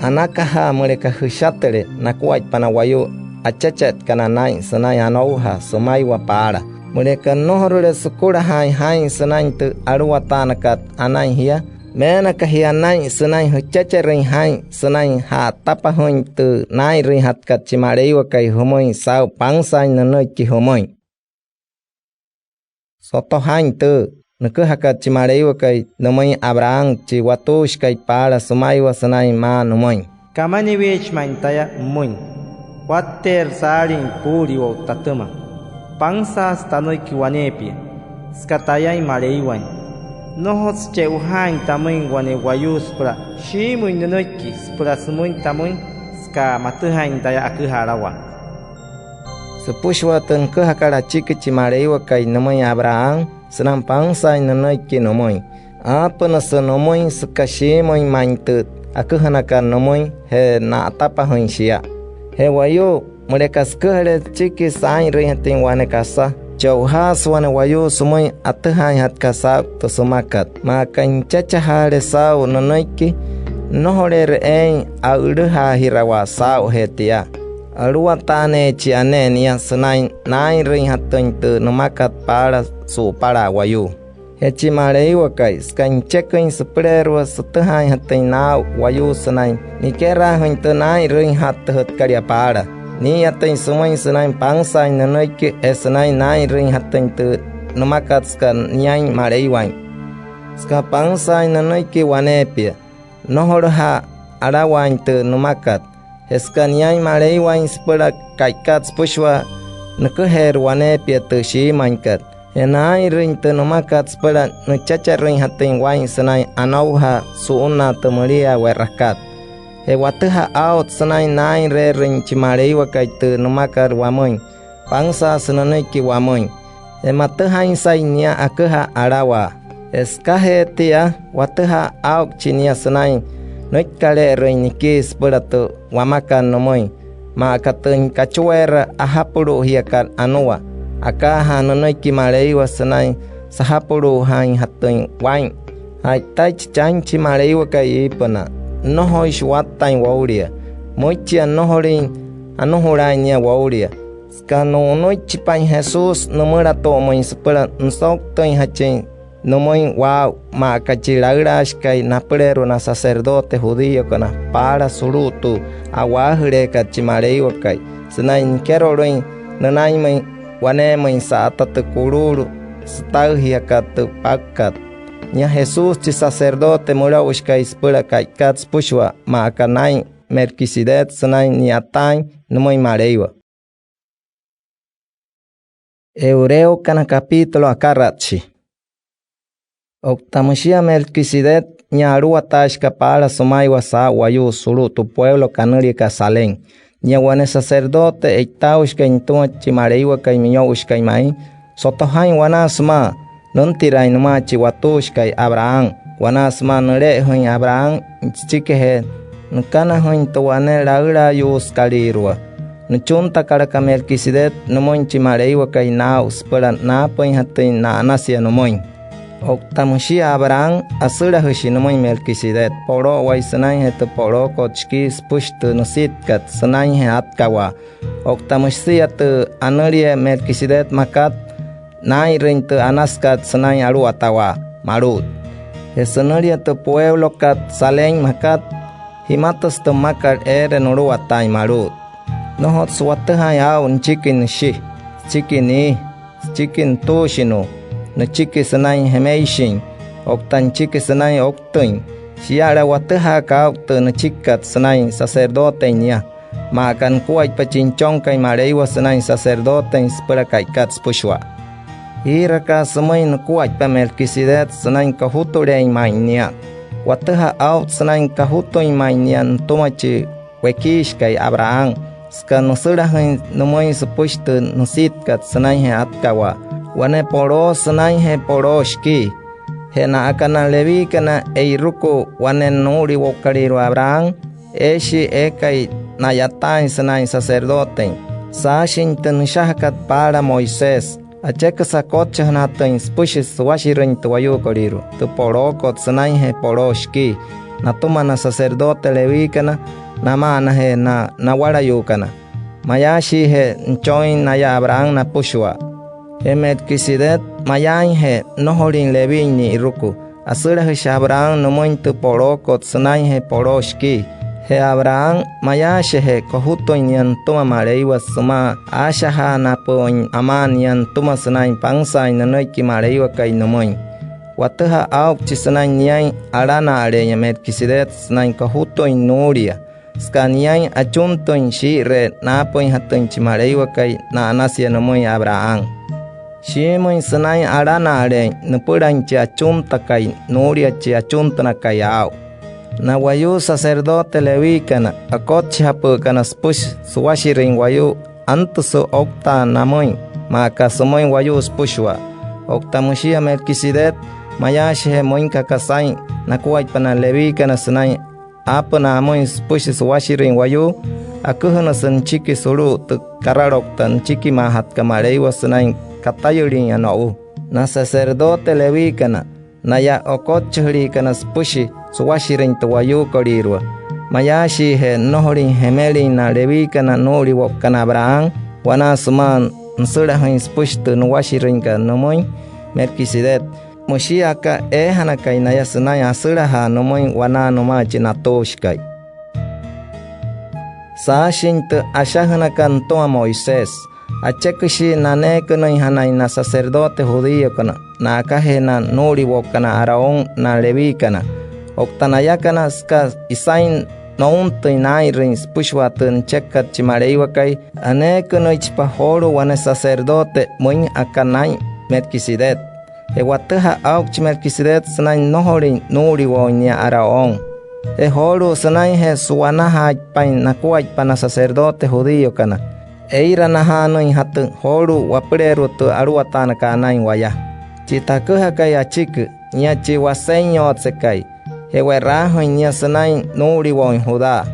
Anakaja müleka jüshatüle nakuaippa na wayuu achachetkana naa'in sünain anoujaa sümaiwa paala. Müleka nnojorule sükulajaain jaa'in sünain tü aluwataanakat anain jia, meena aka jia naa'in sünain jüchecherüin jaa'in sünain ja'atapajüin tü naa'inrüinjatkat chi Maleiwakai jümüin saa'u pansaain nünüiki jümüin. Soto jaa'in tüü nüküjakat chi Maleiwakai nümüin Abraham chi watuushikai paala sümaiwa sünain maa nümüin: “Kamaniweechi ma'i taya pümüin. Watteerü saalin puu'uliwo'u tatüma. Pansaasü tanüiki waneepia süka tayain Maleiwain. Nnojotsü che'ojaain tamüin wane wayuu süpüla shiimüin nünüiki süpüla sümüin tamüin süka matüjaain taya aküjaa alawaa”. Süpüshua tü nüküjakat achiki chi Maleiwakai nümüin Abraham sünain pansaain nünüiki nümüin, aapünüsü nümüin süka shiimüin ma'i tü aküjünakat nümüin je na'atapajüin shia. Je wayuu, müleka süküjale süchiki saa'inrüinjatüin wane kasa, che'ojaasü wane wayuu sümüin atüjaainjatkat saa'u tü sümakat. Maa aka nüchechajaale saa'u nünüiki, nnojoleerü eein a'ülüjaajirawaa saa'ujee tia. Aluwataaneechia ne'e nia sünain naa'inrüinjatüin tü nümakat paala su'upala wayuu. Je chi Maleiwakai, süka nücheküin süpüleerua sütüjaainjatüin naa'u wayuu sünain nikeraajüin tü naa'inrüinjattüjütkalia paala, nii'iyatüin sümüin sünain pansaain nünüiki je sünain naa'inrüinjatüin tü nümakat süka niain Maleiwain. Süka pansaain nünüiki waneepia, nnojoluja'a alawaain tü nümakat. Je süka niain Maleiwain süpüla ka'ikat süpüshua, nüküjeerü waneepia tü shiimüinkat. Je naa'inrüin tü nümakat süpüla nüchacherüinjatüin waa'in sünain anoujaa su'unnaa tü müliaa we'rakat. Je watüjaa aa'ut sünain naa'inreerüin chi Maleiwakai tü nümakat wamüin, pansaasü nünüiki wamüin. Je matüjainsain nia aküjaa alawaa. Je sükajee tia, watüjaa aa'uchi nia sünain nüikkale'erüin nikii süpüla tü wamakat nümüin, maa aka tü kachueera ajapulu'ujiakat anua, akaajaa nünüiki Maleiwa sünain sajapulu'ujaainjatüin waa'in. Ja'itaichi chain chi Maleiwakai iipünaa, nnojoishi wattain woulia. Müichia nnojolüin anujulaain nia woulia. Süka nu'unüichipain Jesús nümülatu'umüin süpüla nüsouktüinjachin nümüin waa'u, maa aka chi laülaashikai napüleerua na sacerdote judíokana paala sulu'u tü a'waajüleekat chi Maleiwakai sünain nikerolüin nünainmüin waneemüin sa'ata tü kuluulu sütaujiakat tü paükat. Nia Jesús chi sacerdote mülo'ushikai süpüla ka'ikat süpüshua, maa aka naa'in Melquisedec sünain ni'yataain nümüin Maleiwa. Hebreokana capítulo akaratshi. Otta müshia Melquisedec, nia aluwataashika paala sümaiwa saa'u wayuu sulu'u tü pueulo kanüliakat Salem. Nia wane sacerdote e'itaaushikai nütüma chi Maleiwakai miyo'ushikai ma'i. Soto jaa'in wanaa sümaa nüntiraain nümaa chi watuushikai Abraham. Wanaa sümaa nüle'ejüin Abraham süchikijee nükanajüin tü wane laülaayuusükalüirua, nüchuntakalaka Melquisedec nümüin chi Maleiwakai naa'u süpüla naapüinjatüin na'anasia nümüin. Otta müshia Abraham, asülajüshi nümüin Melquisedec polo'owai sünainjee tü polookot shikii süpüshi tü nüsitkat sünainjee atkawaa. Otta müshi süsia tü anülia Melquisedec makat, naa'inrüin tü anasükat sünain aluwatawaa malu'ut. Je sünülia tü pueulokat Salem makat, jimatüsü tü mmakat eere nuluwataain malu'ut. Nnojotsü watüjaain aa'u nüchiki nüshi, süchiki nii, süchiki nütuushinu'u, nüchiki sünain jemeishin, otta nüchiki sünain ouktüin. Shia'ala watüjaaka aa'u tü nüchikikat sünain sacerdotein nia, maa aka nukuaippa chi Nüchonkai Maleiwa sünain sacerdotein süpüla ka'ikat süpüshua. Jiiraka'a sümüin nukuaippa Melquisedec sünain kojutuleein ma'i nia. Watüjaa aa'ut sünain kojutüin ma'i nia nütüma chi wekiishikai Abraham, süka nüsülajüin nümüin süpüshi tü nüsitkat sünainjee atkawaa, wane poloo sünainjee poloo shikii. Je na'aka na Levíkana e'iruku wane nuu'uliwo'ukalüirua Abraham, eeshii eekai na'yataain sünain sacerdotein, saashin tü nüshajakat paala Moisés. Acheküsü akotchajünajatüin süpüshi suwashirüin tü wayuukolüirua tü polookot sünainjee poloo shikii natüma na sacerdote Levíkana nama'anajee na nawalayuukana, mayaashiije nüchooin naya Abraham napüshua. Je Melquisedec, mayaainje nnojolüin Levín ni'iruku, asülajüshi Abraham nümüin tü polookot sünainjee poloo shikii. Je Abraham, mayaashije kojutüin nia nütüma Maleiwa sümaa aashajaanapü'üin amaa nia nütüma sünain pansaain nünüiki Maleiwakai nümüin. Watüjaa aa'uchi sünain niain alana'ale'eya Melquisedec sünain kojutüin nuulia, süka niain achuntüin shii'iree naapüinjatüin chi Maleiwakai na'anasia nümüin Abraham. Shiimüin sünain alana'aleein nüpülain chi achuntakai nuulia chi achuntünakai aa'u. Na wayuu sacerdote Levíkana, akotchajapü'ükana süpüshi suwashirüin wayuu, antüsü ouktaa namüin maa aka sümüin wayuu süpüshua. Otta müshia Melquisedec, mayaashije müin kaka saa'in nakuaippa na Levíkana sünain aapünaa amüin süpüshi suwashirüin wayuu, aküjünüsü nüchiki sulu'u tü karaloukta nüchikimaajatkat Maleiwa sünain katayülinya no'u. Na sacerdote Levíkana, naya okotchajüliikana süpüshi suwashirüin tü wayuukolüirua, mayaashiije nnojolüin jemelin na Levíkana nuu'uliwo'ukana Abraham, wanaa sümaa nüsülajüin süpüshi tü nuwashirüinkat nümüin Melquisedec. müshii aka eejanakai naya sünain asülajaa nümüin wanaa nümaa chi natuushikai. Saashin tü ashajünakat nütüma Moisés, acheküshii naneekünüinjanain na sacerdote judíokana na'akajee na nuu'uliwo'ukana Aarón na Levíkana, otta nayakana, süka isain nountüin naa'inrüin süpüshua tü nüchekakat chi Maleiwakai. Aneekünüichipa joolu'u wane sacerdote müin aka naa'in Melquisedec. Je watüjaa aa'uchi Melquisedec sünain nnojolüin nuu'uliwo'uin nia Aarón. Je joolu'u sünainjee su'wanajaaitpain nakuaippa na sacerdote judíokana ee'iranajaanüinjatü joolu'u wapüleerua tü aluwataanakat anain waya. Chi taküjakai achiki, nia chi Wasenyotsekai, je we'raajüin nia sünain nuu'uliwo'uin Judá,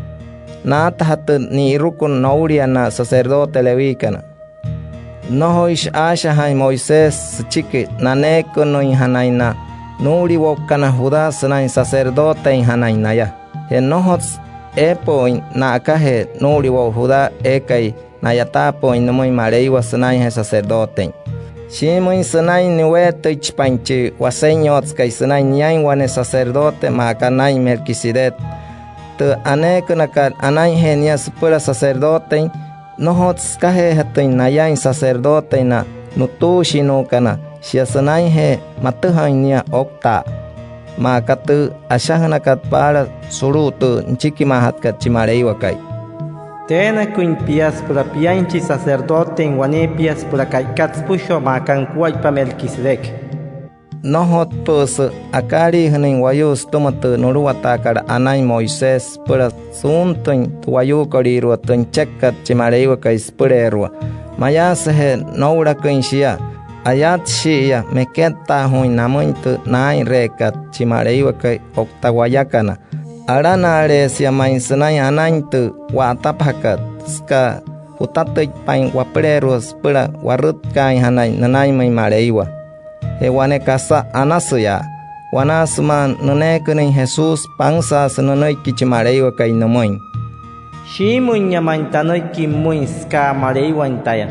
naatajatü ni'iruku noulia na sacerdote Levíkana. Nnojoishi aashajaain Moisés süchiki naneekünüinjanain na nuu'uliwo'ukana Judá sünain sacerdoteinjanain naya. Je nnojotsü eepü'üin na'akajee nuu'uliwo'u Judá eekai na'yataapü'üin nümüin Maleiwa sünainjee sacerdotein. Shiimüin sünain niweetüichipain chi Wasenyotsekai sünain niain wane sacerdote maa aka naa'in Melquisedec. Tü aneekünakat anainjee nia süpüla sacerdotein, nnojotsü sükajeejatüin nayain sacerdotein na nutuushinuukana, shia sünainjee matüjain nia ouktaa, maa aka tü ashajünakat paala sulu'u tü nüchikimaajatkat chi Maleiwakai: “Teenaküin pia süpüla piain chi sacerdotein waneepia süpüla ka'ikat süpüshua maa aka nukuaippa Melquisedec”. Nnojotpü'üsü akaaliijünüin wayuu sütüma tü nuluwataakat anain Moisés süpüla suuntüin tü wayuukolüirua tü nüchekakat chi Maleiwakai süpüleerua. Mayaasüje noo'ulaküin shia, ayatshi'iya mekettaajuuin namüin tü naa'inreekat chi Maleiwakai oukta wayakana. Alana'aleesia ma'i sünain anain tü wa'atapajakat, süka jutatüitpain wapüleerua süpüla warütkaainjanain nünainmüin Maleiwa. Je wane kasa anasüyaa, wanaa sümaa nüneekünüin Jesús, pansaasü nünüiki chi Maleiwakai nümüin: “Shiimüinya ma'i tanüiki pümüin süka Maleiwain taya.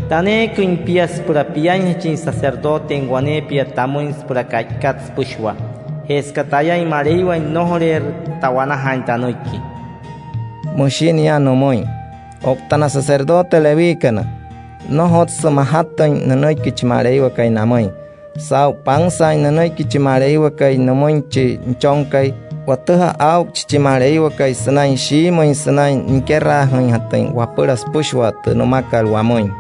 Taneeküin pia süpüla piainjachin sacerdotein waneepia tamüin süpüla ka'ikat süpüshua. Je süka tayain Maleiwain, nnojoleerü ta'wanajaain tanüiki”, müshi nia nümüin. Oukta na sacerdote Levíkana, nnojotsü majatüin nünüiki chi Maleiwakai namüin. Saa'u pansaain nünüiki chi Maleiwakai nümüin chi Nüchonkai, watüjaa aa'uchi chi Maleiwakai sünain shiimüin sünain nikeraajüinjatüin wapüla süpüshua tü nümakat wamüin.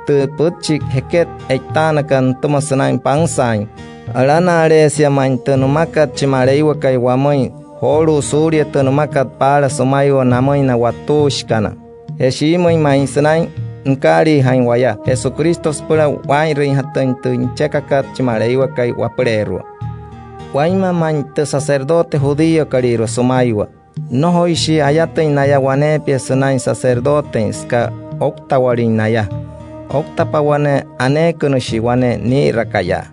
Tü pütchi jeket e'itaanakat nütüma sünain pansaain, alana'aleesia ma'i tü nümakat chi Maleiwakai wamüin joolu'u suulia tü nümakat paala sümaiwa namüin na watuushikana. Je shiimüin ma'i sünain nükaaliijain waya Jesucristo süpüla waa'inrüinjatüin tü nüchekakat chi Maleiwakai wapüleerua. Wainma ma'i tü sacerdote judíokalüirua sümaiwa. Nnojoishii ayatüin naya waneepia sünain sacerdotein süka ouktawalüin naya. Ouktapa wane aneekünüshi wane nii'irakayaa.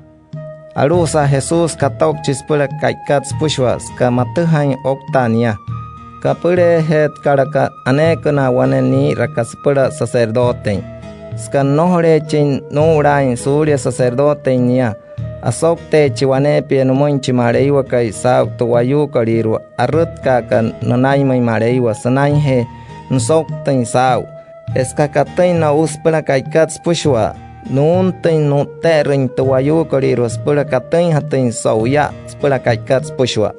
Alu'usa Jesús katoukchi süpüla ka'ikat süpüshua süka matüjain ouktaa nia. Kapüleejeetkalaka aneekünaa wane nii'iraka süpüla sacerdotein. Süka nnojoleechin nuu'ulaain suulia sacerdotein nia, asoukteechi waneepia nümüin chi Maleiwakai saa'u tü wayuukolüirua arütkaakat nünainmüin Maleiwa sünainjee nüsouktüin saa'u. Je süka katüin no'u süpüla ka'ikat süpüshua, nuuntüin nu'tte'erüin tü wayuukolüirua süpüla katüinjatüin so'uya süpüla ka'ikat süpüshua.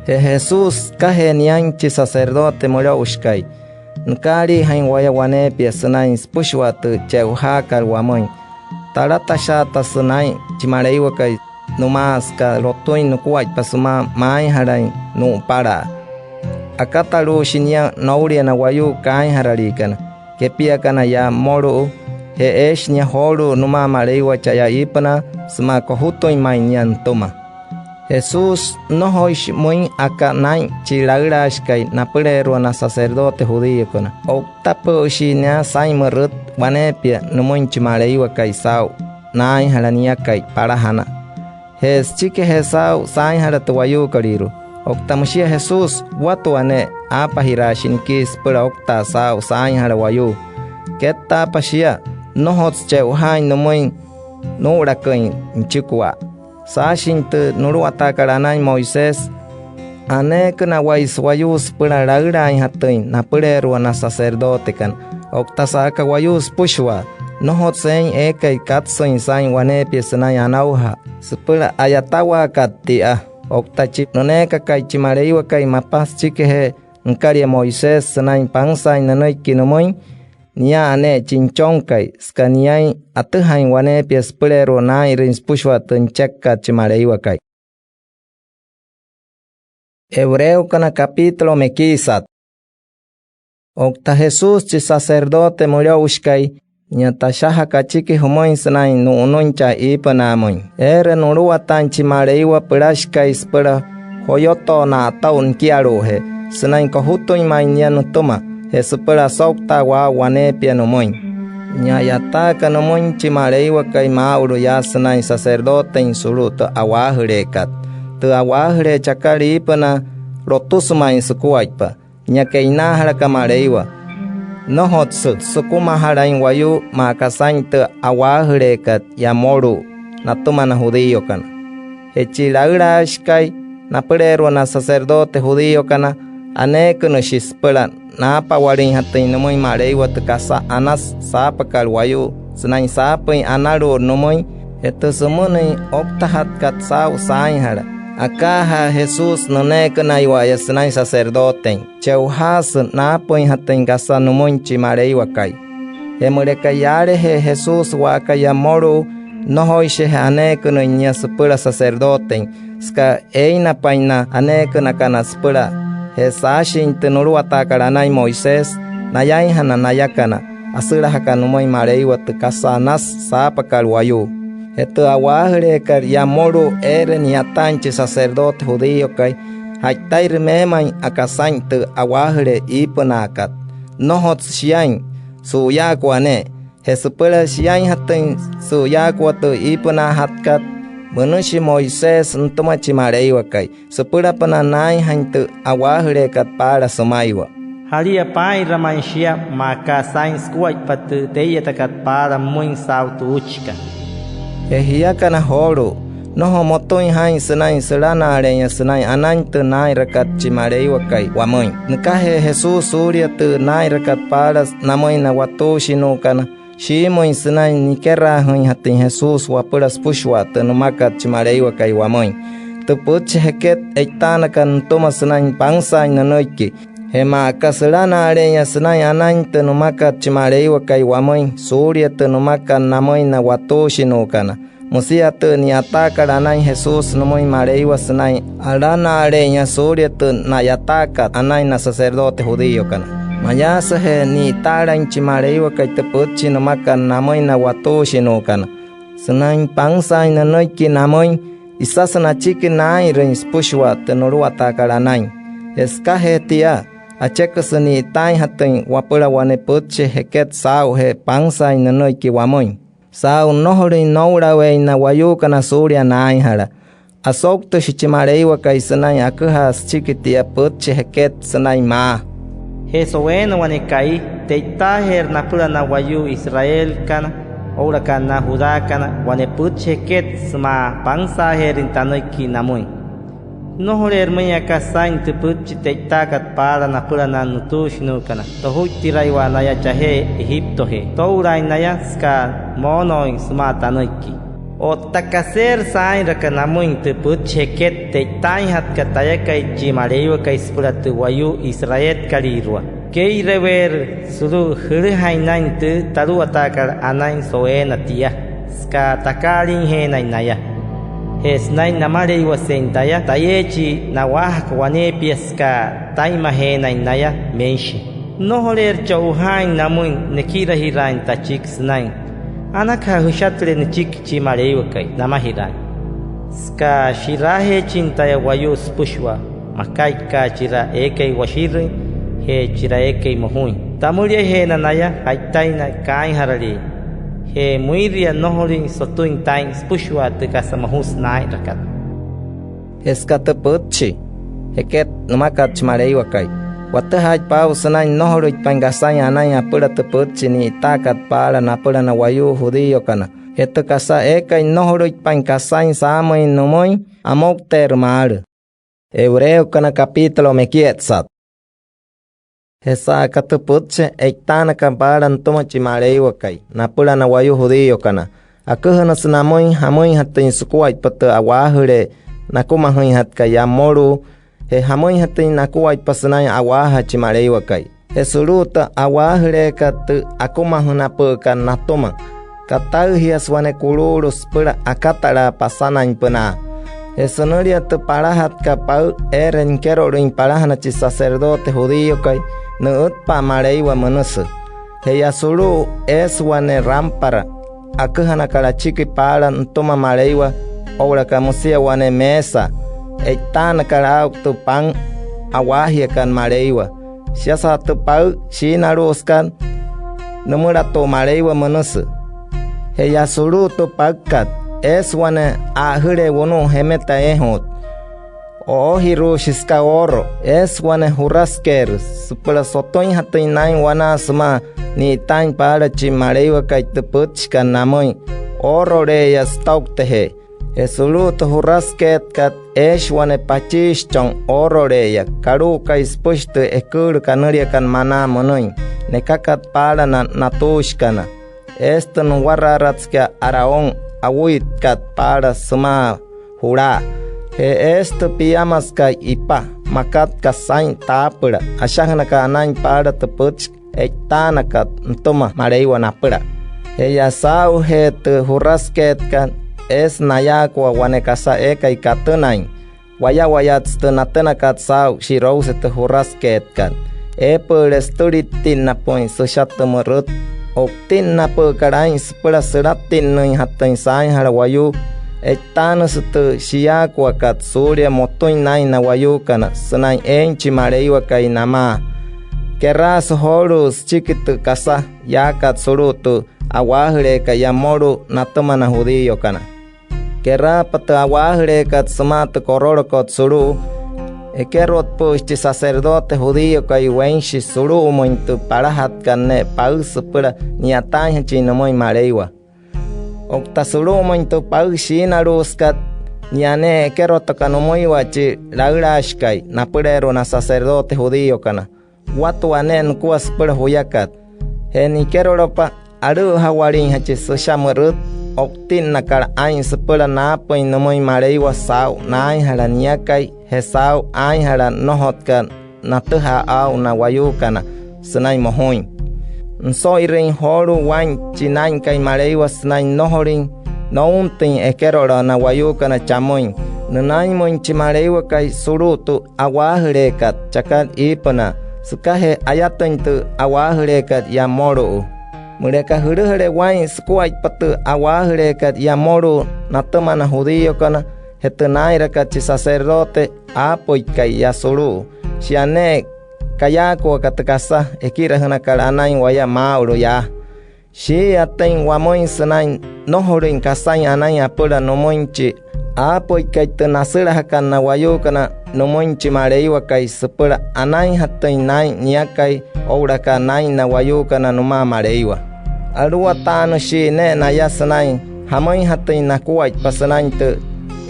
Je Jesús, sükajee niain chi sacerdote mülo'ushikai, nükaaliijain waya waneepia sünain süpüshua tü che'ojaakat wamüin. Talatashaata sünain chi Maleiwakai nümaa süka lotüin nukuaippa sümaa maainjalain nu'upala. Akataluushi nia noulia na wayuu kaainjaraliikana, kepiakana yaa mmolu'u, je eeshi nia joolu'u nümaa Maleiwa cha'aya iipünaa sümaa kojutüin ma'i nia nütüma. Jesús, nnojoishi müin aka naa'in chi laülaashikai napüleerua na sacerdote judíokana. O'u tapü'üshii nia saa'in mürüt waneepia nümüin chi Maleiwakai saa'u naainjala niakai palajana. Je süchikijee saa'u saainjala tü wayuukolüirua, otta müshia Jesús, watua ne'e aapajiraashi nikii süpüla ouktaa saa'u saainjala wayuu. Kettaapa shia, nnojotsü che'ojaain nümüin nuu'ulaküin nüchikua. Saashin tü nuluwataakat anain Moisés, aneekünawaishi wayuu süpüla laülaainjatüin napüleerua na sacerdotekana. Otta sa'aka wayuu süpüshua, nnojotsü eein eekai katsüin saa'in waneepia sünain anoujaa süpüla a'yatawaakat tia. Otta chi nüneekakai chi Maleiwakai mapa süchikijee nükalia Moisés sünain pansaain nünüiki nümüin, nia'a ne'e chi Nüchonkai, süka niain atüjain waneepia süpüleerua naa'inrüin süpüshua tü nüchekakat chi Maleiwakai. Hebreokana capítulo mekiisat. Otta Jesús, chi sacerdote mülo'ushikai, nia tashajaka achiki jümüin sünain nu'unüin chaa iipünaamüin. Eere nuluwataain chi Maleiwa pülashikai süpüla joyotoo na'ato'u nikialu'ujee sünain kojutüin ma'i nia nütüma je süpüla asouktaa waa'u waneepia nümüin. Nia a'yataaka nümüin chi Maleiwakai maa'ulu yaa sünain sacerdotein sulu'u tü a'waajüleekat. Tü a'waajülee chakat iipünaa, lotüsü ma'i sukuaippa. Nia ke'inaajalaka Maleiwa. Nnojotsü sükumajalain wayuu maa aka saa'in tü a'waajüleekat yaa mmolu'u natüma na judíokana. Je chi laülaashikai napüleerua na sacerdote judíokana, aneekünüshi süpüla naapawalüinjatüin nümüin Maleiwa tü kasa anasü saapakat wayuu sünain saapüin analu'ut nümüin. Je tü sümünüin ouktajatkat saa'u saainjala, akaajaa Jesús nüneekünaiwa'aya sünain sacerdotein, che'ojaasü naapüinjatüin kasa nümüin chi Maleiwakai. Je müleka yaalajee Jesús wa'aka yaa mmolu'u, nnojoishije aneekünüin nia süpüla sacerdotein, süka eeinapain na aneekünakana süpüla. Je saashin tü nuluwataakat anain Moisés, nayainjana nayakana, asülajaka nümüin Maleiwa tü kasa anasü saapakat wayuu. Je tü a'waajüleekat yaa mmolu'u eere ni'yataain chi sacerdote judíokai, ja'itairü meemain aka saa'in tü a'waajülee iipünaakat. Nnojotsü shiain su'uyaakua ne'e. Je süpüla shiainjatüin su'uyaakua tü iipünaajatkat, münüshi Moisés nütüma chi Maleiwakai süpülapünaa naainjain tü a'waajüleekat paala sümaiwa. Jalia paa'inra ma'i shia maa aka saa'in sukuaippa tü tee'iyatakat paala pümüin saa'u tü uuchikat. Je jiakana joolu'u, nnojo motüin jaa'in sünain sülana'ale'einya sünain anain tü naa'inrakat chi Maleiwakai wamüin. Nükajee Jesús suulia tü naa'inrakat paala namüin na watuushinuukana, shiimüin sünain nikeraajüinjatüin Jesús wapüla süpüshua tü nümakat chi Maleiwakai wamüin. Tü pütchi jeket e'itaanakat nütüma sünain pansaain nünüiki. Je maa aka sülana'ale'einya sünain anain tü nümakat chi Maleiwakai wamüin suulia tü nümakat namüin na watuushinuukana, müsia tü ni'yataakat anain Jesús nümüin Maleiwa sünain alana'ale'einya suulia tü na'yataakat anain na sacerdote judíokana. Mayaasüje ni'itaalain chi Maleiwakai tü pütchi nümakat namüin na watuushinuukana sünain pansaain nünüiki namüin, isasü nachiki naa'inrüin süpüshua tü nuluwataakat anain. Je sükajee tia, acheküsü ni'itaainjatüin wapüla wane pütchi jeket saa'ujee pansaain nünüiki wamüin saa'u nnojolüin noo'ulaweein na wayuukana suulia naainjala. Asouktüshi chi Maleiwakai sünain aküjaa süchiki tia pütchi jeket sünain maa: Je so'uweena wane ka'i, te'itaajeerü napüla na wayuu Israelkana oo'ulaka na Judákana wane pütchi jeket sümaa pansaajeerüin tanüiki namüin. Nnojoleerü müin aka saa'in tü pütchi te'itaakat paala napüla na nütuushinuukana tojuittiraiwa naya chajee Egiptojee too'ulaain naya süka moonooin sümaa tanüiki. Otta kaseerü saa'inraka namüin tü pütchi jeket te'itaainjatkat tayakai chi Maleiwakai süpüla tü wayuu Israelkalüirua, kee'ireweerü sulu'u jülüjain naa'in tü taluwataakat anain so'uweena tia, süka takaaliijeenain naya. Je sünain namaleiwasein taya, tayeechii na'waajaka waneepia süka taa'inmajeenain naya, menshi. Nnojoleerü cho'ujaain namüin nekirajiraain tachiki sünain: Anakaja jüshatüle nüchiki chi Maleiwakai, namajiraain. Süka shi'raajeechin taya wayuu süpüshua, maka'ikat chira eekai washirüin je chira eekai mojuin, tamüliajeena naya ja'itaina kaainjaralee. Je müiria nnojolüin sotüin taa'in süpüshua tü kasa mojusü naa'inrakat. Je süka tü pütchi jeket nümakat chi Maleiwakai, watüjaaitpa aa'u sünain nnojolüitpain kasain anain apüla tü pütchi ni'itaakat paala napüla na wayuu judíokana Je tü kasa eekai nnojolüitpain kasain saamüin nümüin, amoukteerü maalü. Hebreokana capítulo mekietsat. Je sa'aka tü pütchi e'itaanakat paala nütüma chi Maleiwakai napüla na wayuu judíokana, aküjünüsü namüin jamüinjatüin sukuaippa tü a'waajülee nakumajüinjatkat yaa mmolu'u, je jamüinjatüin nakuaippa sünain a'waajaa chi Maleiwakai. Je sulu'u tü a'waajüleekat tü akumajünapü'ükat natüma, kataijiasü wane kuluulu süpüla akatalaa pasanainpünaa. Je sünülia tü palajatkat paü eere nikerolüin palajana chi sacerdote judíokai, nü'ütpa'a Maleiwa münüsü. Je yaa sulu'u eesü wane rampara aküjanakat achiki paala nütüma Maleiwa oo'ulaka müsia wane meesa e'itaanakat aa'u tü pan a'waajiakat Maleiwa. Shiasa tü paü shiinalu'usükat, nümülatu'u Maleiwa münüsü. Je yaa sulu'u tü paükat, eesü wane a'ajülee wunu'u jemeta eejuut. O'ojiruushi süka ooro, eesü wane jurasükeerü süpüla sotüinjatüin naa'in wanaa sümaa ni'itaain paala chi Maleiwakai tü pütchikat namüin oorole'eya sütouktajee. Je sulu'u tü jurasükeetkat, eeshi wane pachiishichon oorole'eya kalu'ukai süpüshi tü eküülü kanüliakat maná münüin nekakat paala na natuushikana. Eesü tü nuwaraaratsekai Aarón awuitkat paala sümaa julaa. Je eesü tü piamasükat ipa makat kasain taapüla ashajünakat anain paala tü pütchi e'itaanakat nütüma Maleiwa napüla. Je yaa saa'ujee tü jurasükeetkat, eesü nayaakua wane kasa eekai katünain wayawayatse tü natünakat saa'u shi'rouse tü jurasükeetkat. Eepü'üle sütülittinnapü'üin süsha tü mürüt o'utinnapü'ükat aa'in süpüla sülatinüinjatüin saainjala wayuu. E'itaanüsü tü shiyaakuakat suulia motüin naa'in na wayuukana sünain eein chi Maleiwakai namaa. Keraasü joolu'u süchiki tü kasa yaakat sulu'u tü a'waajüleekat yaa mmolu'u natüma na judíokana. Keraapa tü a'waajüleekat sümaa tü korolokot sulu'u, ekerotpü'üshi chi sacerdote judíokai weinshi sulu'umüin tü palajatkat ne'e paü süpüla ni'yataainjachin nümüin Maleiwa. Otta sulu'umüin tü paü shiinalu'usükat, nia ne'e ekerotoka nümüiwa chi laülaashikai napüleerua na sacerdote judíokana. Watua ne'e nukua süpüla juyakat. Je nikerolopa, alü'üjawalinjachi süsha mürüt o'utinnakat aa'in süpüla naapüin nümüin Maleiwa saa'u naainjala niakai je saa'u aainjala nnojotkat natüjaa aa'u na wayuukana sünain mojuin. Nüso'irüin joolu'u waa'in chi Naa'inkai Maleiwa sünain nnojolüin nountüin ekerola na wayuukana chamüin. Nünainmüin chi Maleiwakai sulu'u tü a'waajüleekat chakat iipünaa sükajee ayatüin tü a'waajüleekat yaa mmolu'u. Müleka jülüjüle waa'in sukuaippa tü a'waajüleekat yaa mmolu'u natüma na judíokana je tü naa'inrakat chi sacerdote aapüikai yaa sulu'u, shia ne'e kayaakuaka tü kasa ekirajünakat anain waya maa'ulu yaa. Shii'iyatüin wamüin sünain nnojolüin kasain anain apüla nümüin chi aapüikai tü nasülajakat na wayuukana nümüin chi Maleiwakai süpüla anainjatüin naa'in niakai oo'ulaka naa'in na wayuukana nümaa Maleiwa. Aluwataanüshii ne'e naya sünain jamüinjatüin nakuaippa sünain tü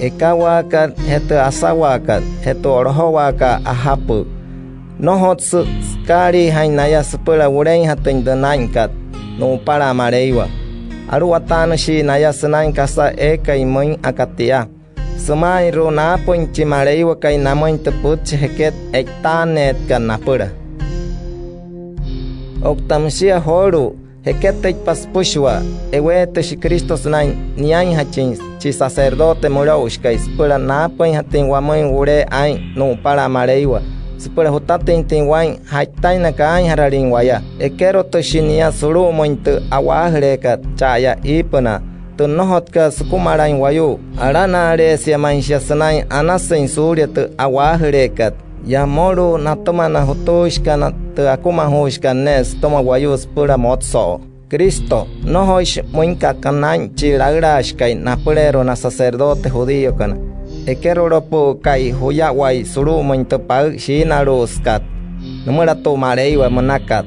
ekawaakat je tü asawaakat je tü o'lojowaakat ajapü. Nnojotsü sükaaliijain naya süpüla wuleinjatüin tü naa'inkat nu'upala Maleiwa. Aluwataanüshii naya sünain kasa eekai müin aka tia süma'inru'u naapüin chi Maleiwakai namüin tü pütchi jeket e'itaanneetkat napüla. Otta müshia joolu'u, jeketüitpa süpüshua, eweetüshi Cristo sünain niainjachin chi sacerdote mülo'ushikai süpüla naapüinjatüin wamüin wulee aa'in nu'upala Maleiwa süpüla jutatüinjatüin waa'in ja'itaina kaainjaralin waya. Ekerotüshi nia sulu'umüin tü a'waajüleekat cha'aya iipünaa, tü nnojotkat sükumalain wayuu. Alana'aleesia ma'i shia sünain anasüin suulia tü a'waajüleekat yaa mmolu'u natüma na jutuushikana tü akumajuushikat ne'e sütüma wayuu süpüla motso'o. Cristo, nnojoishi müinka aka naa'in chi laülaashikai napüleerua na sacerdote judíokana, ekerolopü'ükai juyawai sulu'umüin tü paü shiinalu'usükat nümülatu'u Maleiwa münakat.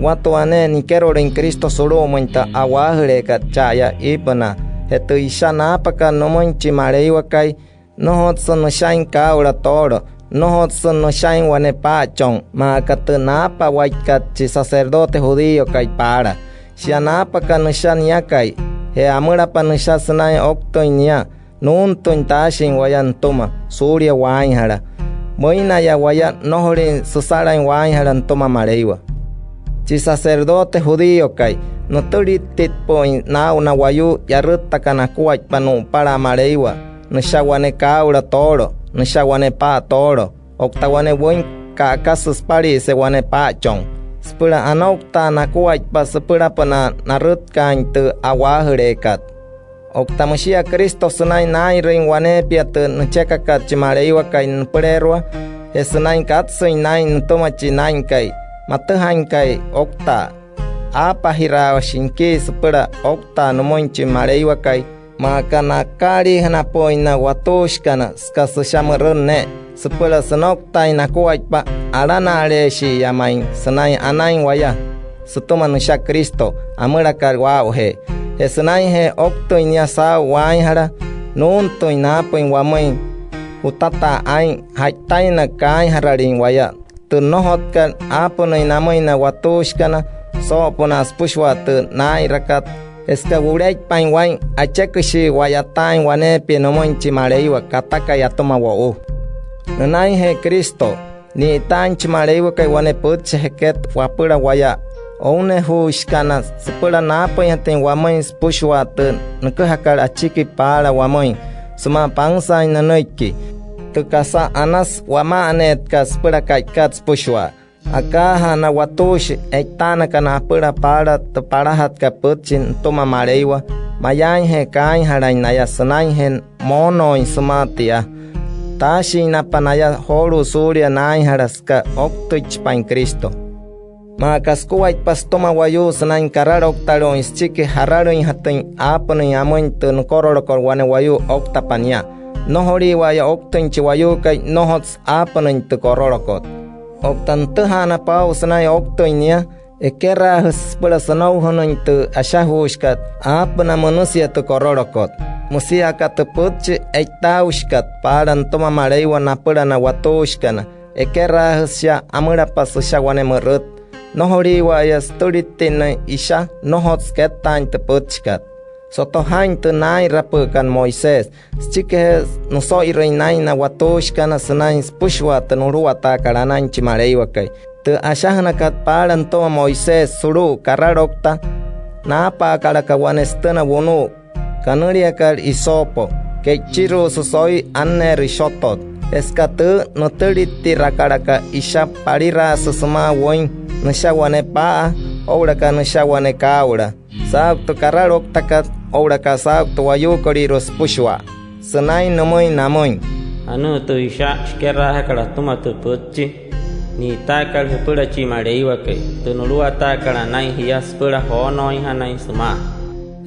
watua ne'e nikerolüin Cristo sulu'umüin tü a'waajüleekat cha'aya iipünaa. Je tü isha naapakat nümüin chi Maleiwakai, nnojotsü nüshain kaa'ula toolo, nnojotsü nüshain wane paa'achon, maa aka tü naapawaikat chi sacerdote judíokai paala. Shia naapaka nüsha niakai, je amülapa nüsha sünain ouktüin nia, nuuntüin taashin waya nütüma suulia waainjala. Müinaya waya nnojolin süsalain waainjala nütüma Maleiwa. Chi sacerdote judíokai, nütülittitpü'üin naa'u na wayuu yarüttakana akuaippa nu'upala Maleiwa, nüsha wane kaa'ula toolo, nüsha wane pa'a toolo, otta wane wüin ka'akasü süpalise wane paa'achon, süpüla anouktaa nakuaippa süpülapünaa narütkaain tü a'waajüleekat. Otta müshia Cristo sünain naa'inrüin waneepia tü nüchekakat chi Maleiwakai nüpüleerua, je sünain katsüin naa'in nütüma chi Naa'inkai matüjainkai ouktaa, aapajiraawashi nikii süpüla ouktaa nümüin chi Maleiwakai, maa aka na'akaaliijünapü'üin na watuushikana süka süsha mürüt ne'e, süpüla sünouktain nakuaippa alana'aleeshi'iya ma'i sünain anain waya sütüma nüsha Cristo amülakat waa'ujee. Je sünainjee ouktüin nia saa'u waainjala, nuuntüin naapüin wamüin jutataa aa'in ja'itaina kaainjaralin waya, tü nnojotkat aapünüin namüin na watuushikana soo'opünaa süpüshua tü naa'inrakat. Je süka wuleitpain waa'in, acheküshii wa'yataain waneepia nümüin chi Maleiwa katakai atüma wo'u. Nünainjee Cristo, ni'itaain chi Maleiwakai wane pütchi jeket wapüla waya ounejuushikana süpüla naapüinjatüin wamüin süpüshua tü nüküjakat achiki paala wamüin sümaa pansaain nünüiki, tü kasa anasü wama'aneetkat süpüla ka'ikat süpüshua. Akaajaa na watuushi e'itaanakana apüla paala tü palajatkat pütchi nütüma Maleiwa, mayaainje kaainjalain naya sünainjee moonooin sümaa tia. Taashiinapa naya joolu'u suulia naainjala süka ouktüichipain Cristo. Maa aka sukuaippa sütüma wayuu sünain karalouktalu'uin süchiki jaralüinjatüin aapünüin amüin tü nükorolokot wane wayuu ouktapa nia, nnojoliiwa'aya ouktüin chi wayuukai nnojotsü aapünüin tü korolokot. Otta nütüjaanapa aa'u sünain ouktüin nia, ekeraajüsü süpüla sünoujünüin tü ashajuushikat aapüna münüsia tü korolokot. Müsia aka tü pütchi e'itaaushikat paala nütüma Maleiwa napüla na watuushikana, ekeraajüsü shia amülapa süsha wane mürüt. Nnojoliiwa'aya sütülittinnüin isha nnojotsü kettaain tü pütchikat. Soto jaa'in tü naa'inrapü'ükat Moisés, süchikijee nüso'irüin naa'in na watuushikana sünain süpüshua tü nuluwataakat anain chi Maleiwakai. Tü ashajünakat paala nütüma Moisés sulu'u karaloukta, naapaakalaka wane sütüna wunu'u kanüliakat hisopo, ke'ichiru'usü so'i anneerü ishotot. Je süka tüü, nütülittirakalaka isha paliraasü sümaa wüin, nüsha wane paa'a oo'ulaka nüsha wane kaa'ula, saa'u tü karalouktakat oo'ulaka saa'u tü wayuukolüirua süpüshua, sünain nümüin namüin: Anuu tü isha shikeraajakat atüma tü pütchi ni'itaakat jüpüla chi Maleiwakai, tü nuluwataakat anain jia süpüla joonooinjanain sümaa.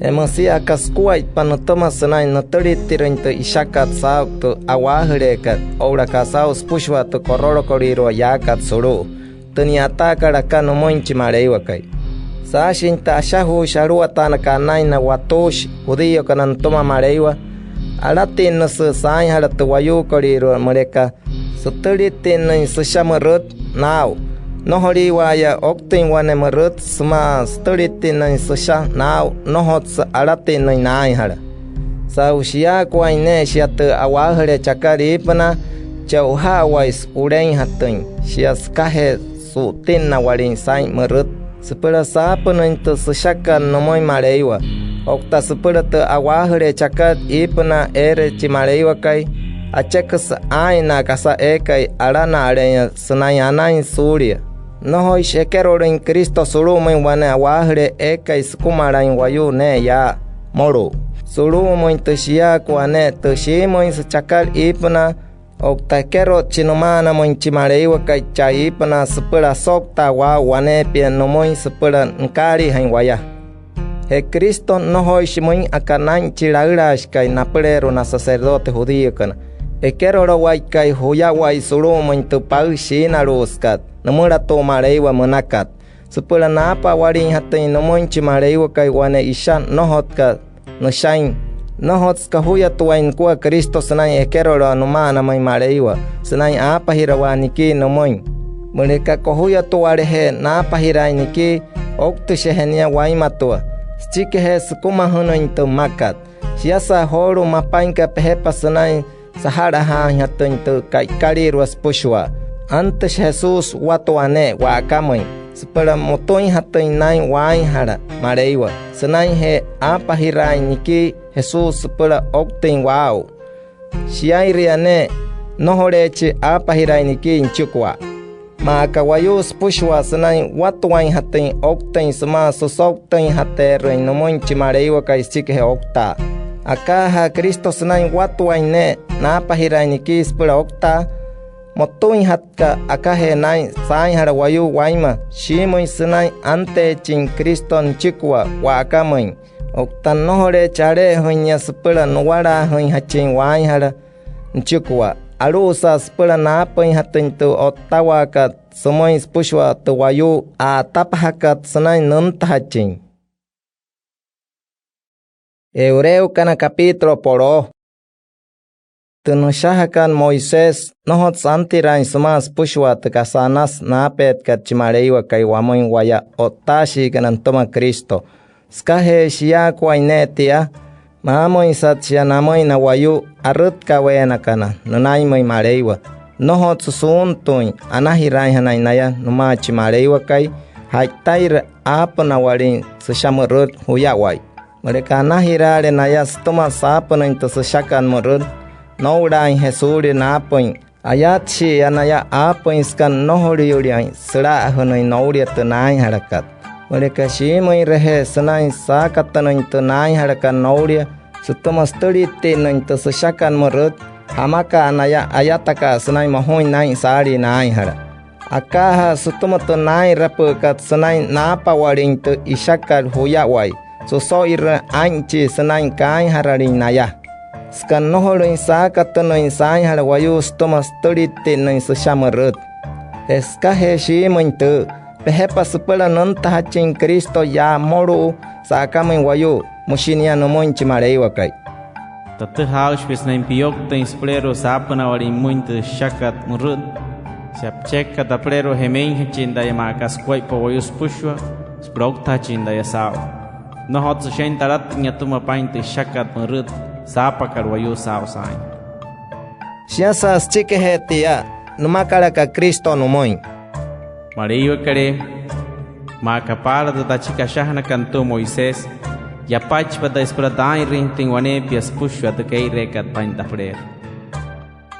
Je müsia aka sukuaippa nütüma sünain nütülittirüin tü ishakat saa'u tü a'waajüleekat oo'ulaka saa'u süpüshua tü korolokolüirua yaakat sulu'u, tü ni'yataakat aka nümüin chi Maleiwakai. Saashin tü ashajuushi aluwataanakat anain na watuushi judíokana nütüma Maleiwa, alatinnüsü saainjala tü wayuukolüirua müleka sütülittinnüin süsha mürüt naa'u. Nnojoliiwa'aya ouktüin wane mürüt sümaa sütülittinnüin süsha naa'u, nnojotsü alatinnüin naainjala. Saa'u shiyaakuain ne'e shia tü a'waajülee chakat iipünaa, che'oja'awaisü wuleinjatüin shia sükajee su'utinnawalin saa'in mürüt süpüla saapünüin tü süshakat nümüin Maleiwa. Otta süpüla tü a'waajülee chakat iipünaa eere chi Maleiwakai, acheküsü aa'in na kasa eekai alana'ale'einya sünain anain suulia. Nnojoishi ekerolüin Cristo sulu'umüin wane a'waajülee eekai sükumalain wayuu ne'e yaa mmolu'u, sulu'umüin tü shiyaakua ne'e tü shiimüinsü chakat iipünaa. Otta ekerotshi nüma'anamüin chi Maleiwakai chaa iipünaa süpüla asouktaa waa'u waneepia nümüin süpüla nükaaliijain waya. Je Cristo, nnojoishi müin aka naa'in chi laülaashikai napüleerua na sacerdote judíokana, ekerolowaikai juyawai sulu'umüin tü paü shiinalu'usükat nümülatu'u Maleiwa münakat. süpüla naapawaliinjatüin nümüin chi Maleiwakai wane isha nnojotkat nüshain. Nnojotsü kojuyatuwain nukua Cristo sünain ekerolaa nüma'anamüin Maleiwa sünain aapajirawaa nikii nümüin. Müleka kojuyatuwaleje naapajiraain nikii, ouktüshiaje nia wainmatua süchikijee sükumajünüin tü mmakat. Shiasa joolu'u mapainka pejepa sünain saja'lajaainjatüin tü ka'ikalüirua süpüshua, antüshi Jesús watua ne'e wa'akamüin süpüla motüinjatüin naa'in waainjala Maleiwa sünainjee aapajiraain nikii Jesús süpüla ouktüin waa'u. Shiairia ne'e, nnojoleechi aapajiraain nikii nüchikua. Maa aka wayuu süpüshua sünain watuwainjatüin ouktüin sümaa süsouktüinjateerüin nümüin chi Maleiwakai süchikijee ouktaa. Akaajaa Cristo sünain watuwain ne'e naapajiraain nikii süpüla ouktaa, motüinjatka akajee naa'in saainjala wayuu wainma shiimüin sünain anteechin Cristo nüchikua wa'akamüin. Oukta nnojoleechi ale'ejüin nia süpüla nuwalaajüinjachin waainjala nüchikua. Alu'usa süpüla naapüinjatüin tü o'ttawaakat sümüin süpüshua tü wayuu a'atapajakat sünain nüntajachin. Hebreokana capítulo po'loo. Tü nüshajakat Moisés, nnojotsü antiraain sümaa süpüshua tü kasa anasü naapeetkat chi Maleiwakai wamüin waya o'ttaashiikana nütüma Cristo. Sükajee shiyaakuain ne'e tia, maamüinsat shia namüin na wayuu arütkaweenakana nünainmüin Maleiwa. Nnojotsü suuntüin anajiraainjanain naya nümaa chi Maleiwakai ja'itairü aapünawalin süsha mürüt juyawai. Müleka anajiraale naya sütüma saapünüin tü süshakat mürüt, noo'ulaainje suulia naapüin. Ayatshi'iya naya aapüin süka nnojoliyüliain süla'ajünüin noulia tü naainjalakat. Müleka shiimüinreje sünain saakatünüin tü naainjalakat noulia sütüma sütülittinnüin tü süshakat mürüt, jamaka'a naya ayataka'a sünain mojuin naa'in saalii naainjala. Akaajaa sütüma tü naa'inrapü'ükat sünain naapawalin tü ishakat juyawai, süso'irüle aa'inchii sünain kaainjaralin naya, süka nnojolüin saakatünüin saainjala wayuu sütüma sütülittinnüin süsha mürüt. Je sükajee shiimüin tüü, pejepa süpüla nüntajachin Cristo yaa mmolu'u sa'akamüin wayuu, müshi nia nümüin chi Maleiwakai: Tatüjaa aa'uchi pia sünain piyouktüin süpüleerua saapünawalin pümüin tü süshakat mürüt. Shia püchekakat apüleerua jemeinjachin taya maa aka sukuaippa wayuu süpüshua süpüla ouktajachin taya saa'u. Nnojotsü shiain talatüin atüma paa'in tü süshakat mürüt saapakat wayuu saa'u saain. Shiasa süchikijee tia, nümakalaka Cristo nümüin: Maleiwakalee, maa aka paala tü tachiki ashajünakat nütüma Moisés, yapaichipa taya süpüla taa'inrüinjatüin waneepia süpüshua tü kee'ireekat paa'in tapüleerua.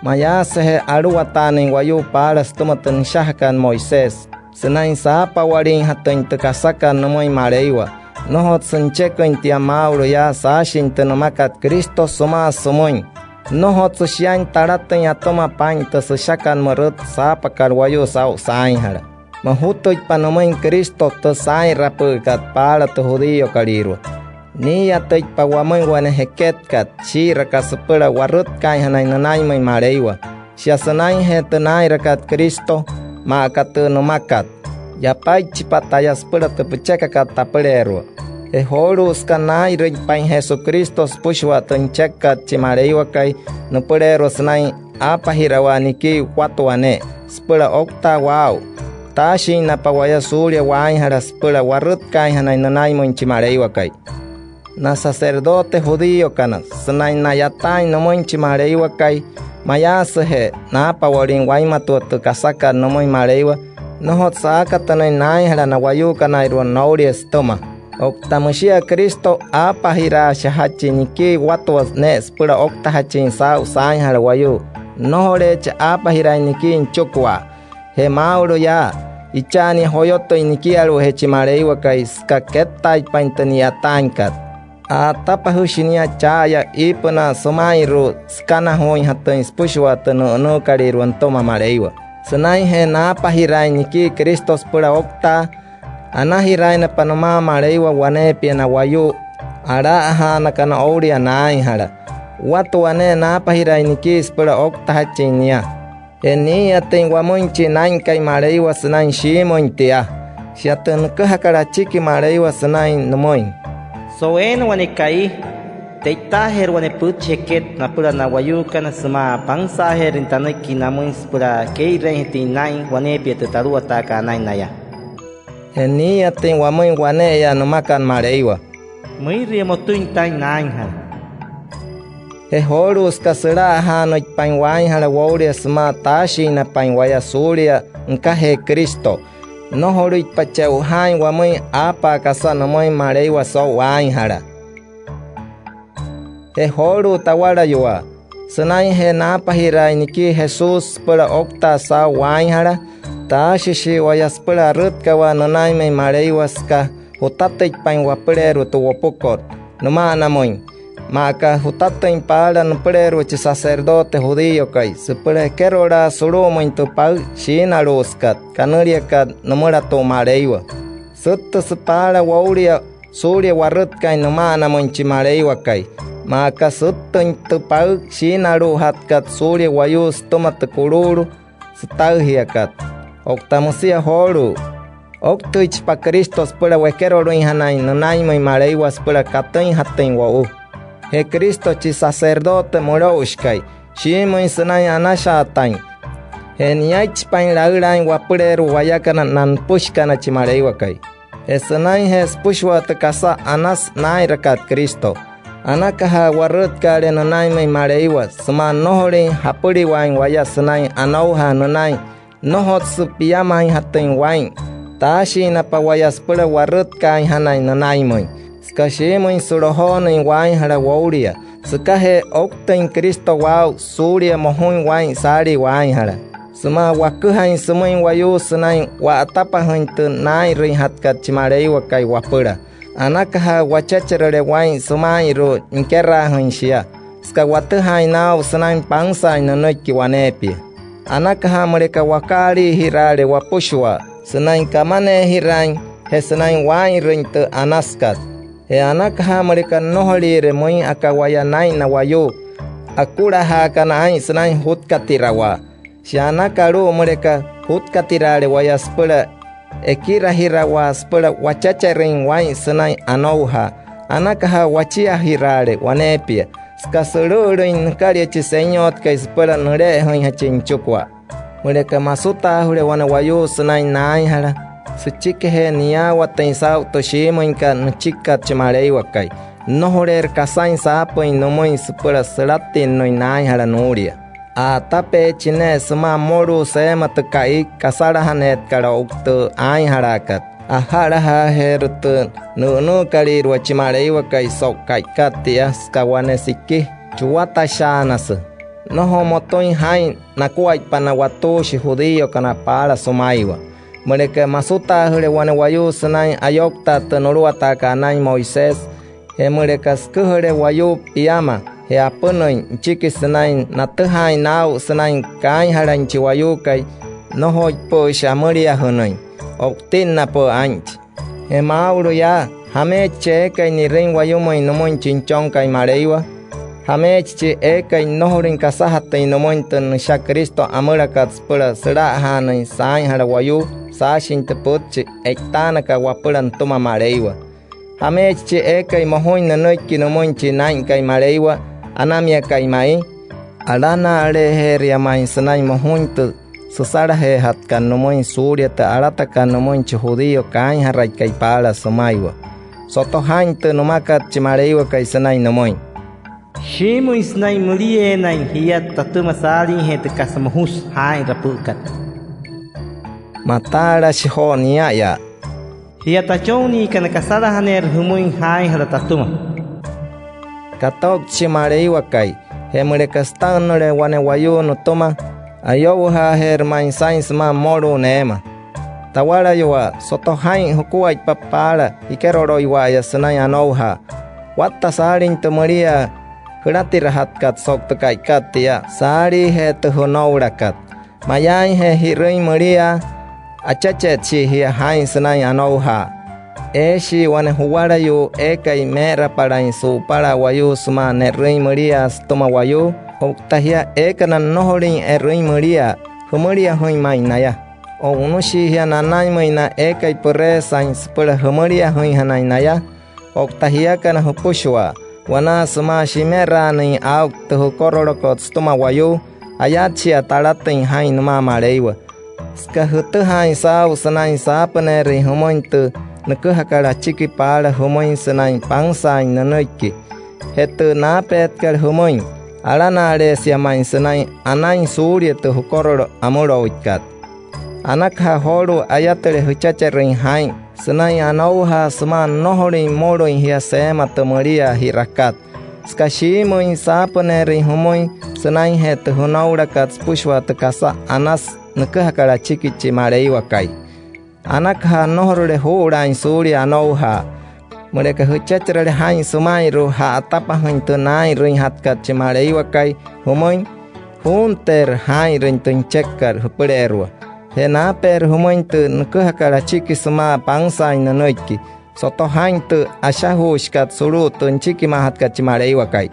Mayaasüje aluwataanüin wayuu paala sütüma tü nüshajakat Moisés sünain saapawaliinjatüin tü kasakat nümüin Maleiwa, nnojotsü nücheküin tia maa'ulu yaa saashin tü nümakat Cristo sümaa sümüin. Nnojotsü shiain talatüin atüma paa'in tü süshakat mürüt saapakat wayuu saa'u saainjala. Mojutüitpa nümüin Cristo tü saa'inrapü'ükat paala tü judíokalüirua. Nii'iyatüitpa wamüin wane jeketkat shii'iraka süpüla warütkaainjanain nünainmüin Maleiwa. Shia sünainjee tü naa'inrakat Cristo, maa aka tü nümakat: Yapaichipa taya süpüla tü püchekakat tapüleerua. Je joolu'u, süka naa'inrüitpain Jesucristo süpüshua tü nüchekakat chi Maleiwakai nüpüleerua sünain aapajirawaa nikii watua ne'e süpüla ouktaa waa'u, taashinnapa waya suulia waainjala süpüla warütkaainjanain nünainmüin chi Maleiwakai. Na sacerdote judíokana, sünain na'yataain nümüin chi Maleiwakai, mayaasüje naapawalüin wainmatua tü kasakat nümüin Maleiwa, nnojotsü aakatünüin naainjala na wayuukanairua noulia sütüma. Otta müshia Cristo, aapajiraashajachin nikii watua ne'e süpüla ouktajachin saa'u saainjala wayuu. Nnojoleechi aapajiraain nikii nüchikua. Je maa'ulu yaa, icha'a nia joyotüin nikialu'ujee chi Maleiwakai süka kettaaitpain tü ni'yataainkat. A'atapajüshi nia cha'aya iipünaa süma'inru'u sükanajuuinjatüin süpüshua tü nü'ünüükalüirua nütüma Maleiwa. Sünainjee naapajiraain nikii Cristo süpüla ouktaa, anajiraainapa nümaa Maleiwa waneepia na wayuu ala'ajaanakana oulia naainjala. Watua ne'e naapajiraain nikii süpüla ouktajachin nia. Je nii'iyatüin wamüin chi Naa'inkai Maleiwa sünain shiimüin tia. Shia tü nüküjakat achiki Maleiwa sünain nümüin: So'u eena wane ka'i, te'itaajeerü wane pütchi jeket napüla na wayuukana sümaa pansaajeerüin tanüiki namüin süpüla kee'ireeinjatüin naa'in waneepia tü taluwataakat anain naya. Je nii'iyatüin wamüin wane'eya nümakat Maleiwa: Müinria motüin taa'in naainjala. Je joolu'u, süka süla'ajaanüitpain waainjala woulia sümaa taashiinapain waya suulia nükajee Cristo, nnojolüitpa che'ojaain wamüin aapaa kasa nümüin Maleiwa so'u waainjala. Je joolu'u tawalayuwaa, sünainjee naapajiraain nikii Jesús süpüla ouktaa saa'u waainjala, taashishii waya süpüla arütkawaa nünainmüin Maleiwa süka jutatüitpain wapüleerua tü wopukot nüma'anamüin, maa aka jutatüin paala nüpüleerua chi sacerdote judíokai süpüla ekerolaa sulu'umüin tü paü shiinalu'usükat kanüliakat nümülatu'u Maleiwa. Süttüsü paala woulia suulia warütkaain nüma'anamüin chi Maleiwakai, maa aka süttüin tü paü shiinalu'ujatkat suulia wayuu sütüma tü kuluulu sütaijiakat. Otta müsia joolu'u, ouktüichipa Cristo süpüla wekerolüinjanain nünainmüin Maleiwa süpüla katüinjatüin wo'u. Je Cristo, chi sacerdote mülo'ushikai, shiimüin sünain anashaatain. Je niaichipain laülaain wapüleerua wayakana na nüpüshikana chi Maleiwakai. Je sünainjee süpüshua tü kasa anasü naa'inrakat Cristo, anakaja warütkaale nünainmüin Maleiwa sümaa nnojolüin japüliwaain waya sünain anoujaa nünain. Nnojotsü piamainjatüin waa'in. Taashiinapa waya süpüla warütkaainjanain nünainmüin, süka shiimüin su'lojoonüin waainjala woulia sükajee ouktüin Cristo waa'u suulia mojuin waa'in saalii waainjala, sümaa waküjain sümüin wayuu sünain wa'atapajüin tü naa'inrüinjatkat chi Maleiwakai wapüla. Anakaja wachecherüle waa'in süma'inru'u nikeraajüin shia, süka watüjaain naa'u sünain pansaain nünüiki waneepia. Anakaja müleka wakaaliijiraale wapüshua sünain kamaneejiraain je sünain waa'inrüin tü anasükat. Je anakaja müleka nnojoliire müin aka waya naa'in na wayuu akulajaakana aa'in sünain jutkatirawaa. Shia anaka alu'u müleka jutkatiraale waya süpüla ekirajirawaa süpüla wachecherüin waa'in sünain anoujaa. Anakaja wachiajiraale waneepia süka sülü'ülüin nükalia chi Senyotkai süpüla nüle'ejüinjachin nüchikua. Müleka masutaajule wane wayuu sünain naainjala, süchikijee niyaawatüin saa'u tü shiimüinkat nüchikikat chi Maleiwakai, nnojoleerü kasain saapüin nümüin süpüla sülatinnüin naainjala nuulia. A'atapeechi ne'e sümaa mmolu'u seema tü ka'i kasalajaneetkat o'u tü aainjalaakat. Aja'lajaajeerü tü nü'ünüükalüirua chi Maleiwakai so'u ka'ikat tia süka wane siki chuwatashaanasü. Nnojo motüin jaa'in nakuaippa na watuushi judíokana paala sümaiwa. Müleka masutaajüle wane wayuu sünain ayouktaa tü nuluwataakat anain Moisés, je müleka süküjüle wayuu piama je apünüin nüchiki sünain natüjaain naa'u sünain kaainjalain chi wayuukai, nnojoipü'üshi amüliajünüin. O'utinnapü'ü aa'inchi. Je maa'ulu yaa, ¿jameechi chi eekai ni'rüin wayumüin nümüin chi Nüchonkai Maleiwa? ¿Jameechi chi eekai nnojolüin kasajatüin nümüin tü nüsha Cristo amülakat süpüla süla'ajaanüin saainjala wayuu saashin tü pütchi e'itaanakat wapüla nütüma Maleiwa? ¿Jameechi chi eekai mojuin nünüiki nümüin chi Naa'inkai Maleiwa anamiakai ma'i? Alana'aleejeeria ma'i sünain mojuin tü süsalajeejatkat nümüin suulia tü alatakat nümüin chi judío kaainjaraikai paala sümaiwa. Soto jaa'in tü nümakat chi Maleiwakai sünain nümüin: Shiimüin sünain mülienain jia tatüma saaliijee tü kasa mojusü jaa'inrapü'ükat. Mataalashi joo nia'aya: Jia tachonniikana, kasalajaneerü jümüin jaainjala tatüma. Kato'uchi chi Maleiwakai, je müleka süta'ünnüle wane wayuu nütüma, ayo'ujaajeerü ma'i saa'in sümaa mmolu'u neema. Tawalayuwaa, soto jaa'in jukuaippa paala jikeroloiwa'aya sünain anoujaa. Watta saalin tü müliaa jülatirajatkat so'u tü ka'ikat tia saaliijee tü jünoulakat. Mayaainje ji'rüin müliaa, achechechii jia jaa'in sünain anoujaa. Eeshii wane juwalayuu eekai mee'irapalain su'upala wayuu sümaa ne'rüin müliaa sütüma wayuu. Otta jia eekana nnojolüin e'rüin müliaa, jümüliajüin ma'i naya. O'unüshii jia nanainmüin na eekai püreesain süpüla jümüliajüinjanain naya. Otta jiakana jüpüshua, wanaa sümaa shimeraanüin aa'u tü jükorolokot sütüma wayuu, ayatshia talatüin jaa'in nümaa Maleiwa süka jütüjaain saa'u sünain saapüneerüin jümüin tü nüküjakat achiki paala jümüin sünain pansaain nünüiki. Je tü naapeetkat jümüin, alana'aleesia ma'i sünain anain suulia tü jükorolo amülouikat. Anakaja joolu'u ayatüle jüchacherüin jaa'in sünain anoujaa sümaa nnojolüin mmolüin jia seema tü müliaa ji'rakat, süka shiimüin saapüneerüin jümüin sünainjee tü jünoulakat süpüshua tü kasa anasü nüküjakat achiki chi Maleiwakai. Anakaja nnojorule juu'ulaain suulia anoujaa. Müleka jüchacherüle jaa'in süma'inru'u ja'atapajüin tü naa'inrüinjatkat chi Maleiwakai jümüin, juunteerü jaa'inrüin tü nüchekakat jüpüleerua. Je naapeerü jümüin tü nüküjakat achiki sümaa pansaain nünüiki. Soto jaa'in tü ashajuushikat sulu'u tü nüchikimaajatkat chi Maleiwakai.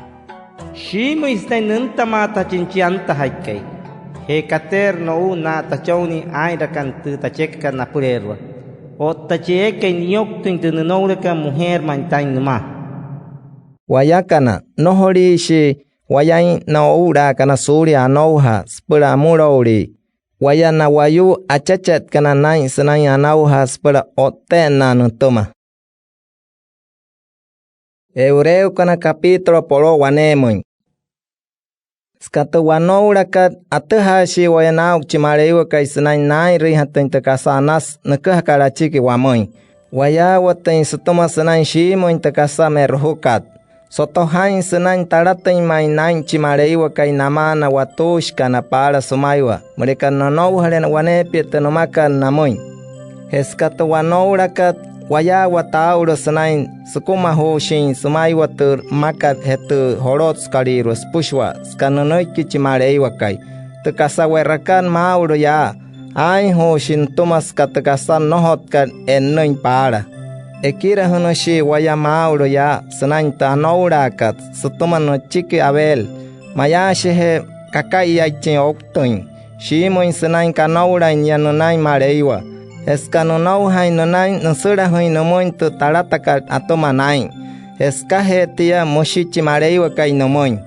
Shiimüin sünain nüntamaatajachin chi antajaikai. Je kateerü no'u na tachonnii aa'inrakana tü tachekakat napüleerua. Otta chi eekai niyouktüin tü nünoulakat, mojeerü ma'i taa'in nümaa. Wayakana, nnojoliishii wayain na oo'ulaakana suulia anoujaa süpüla amüloulii. Waya na wayuu achachetkana naa'in sünain anoujaa süpüla o'tte'ennaa nütüma. Hebreokana, capítulo po'loo waneemüin. Süka tü wanoulakat, atüjaashii waya naa'u chi Maleiwakai sünain naa'inrüinjatüin tü kasa anasü nüküjakat achiki wamüin, wayaawatüin sütüma sünain shiimüin tü kasa me'rujukat. Soto jaa'in sünain talatüin ma'i naa'in chi Maleiwakai namaa na watuushikana paala sümaiwa, müleka nünoujale waneepia tü nümakat namüin. Je süka tü wanoulakat, wayaawata aa'ulu sünain sükumajuushin sümaiwa tü mmakat je tü jolotsükalüirua süpüshua süka nünüiki chi Maleiwakai. Tü kasa we'rakat maa'ulu yaa, aainjuushi nütüma süka tü kasa nnojotkat e'nnüin paala. Ekirajünüshii waya maa'ulu yaa sünain tü anoulaakat sütüma nüchiki Abel, mayaashije kaka'iyaichin ouktüin, shiimüin sünain kanoulain nia nünain Maleiwa. Je süka nünoujain nünain, nüsülajüin nümüin tü talatakat atüma naa'in. Je sükajee tia, müshi chi Maleiwakai nümüin: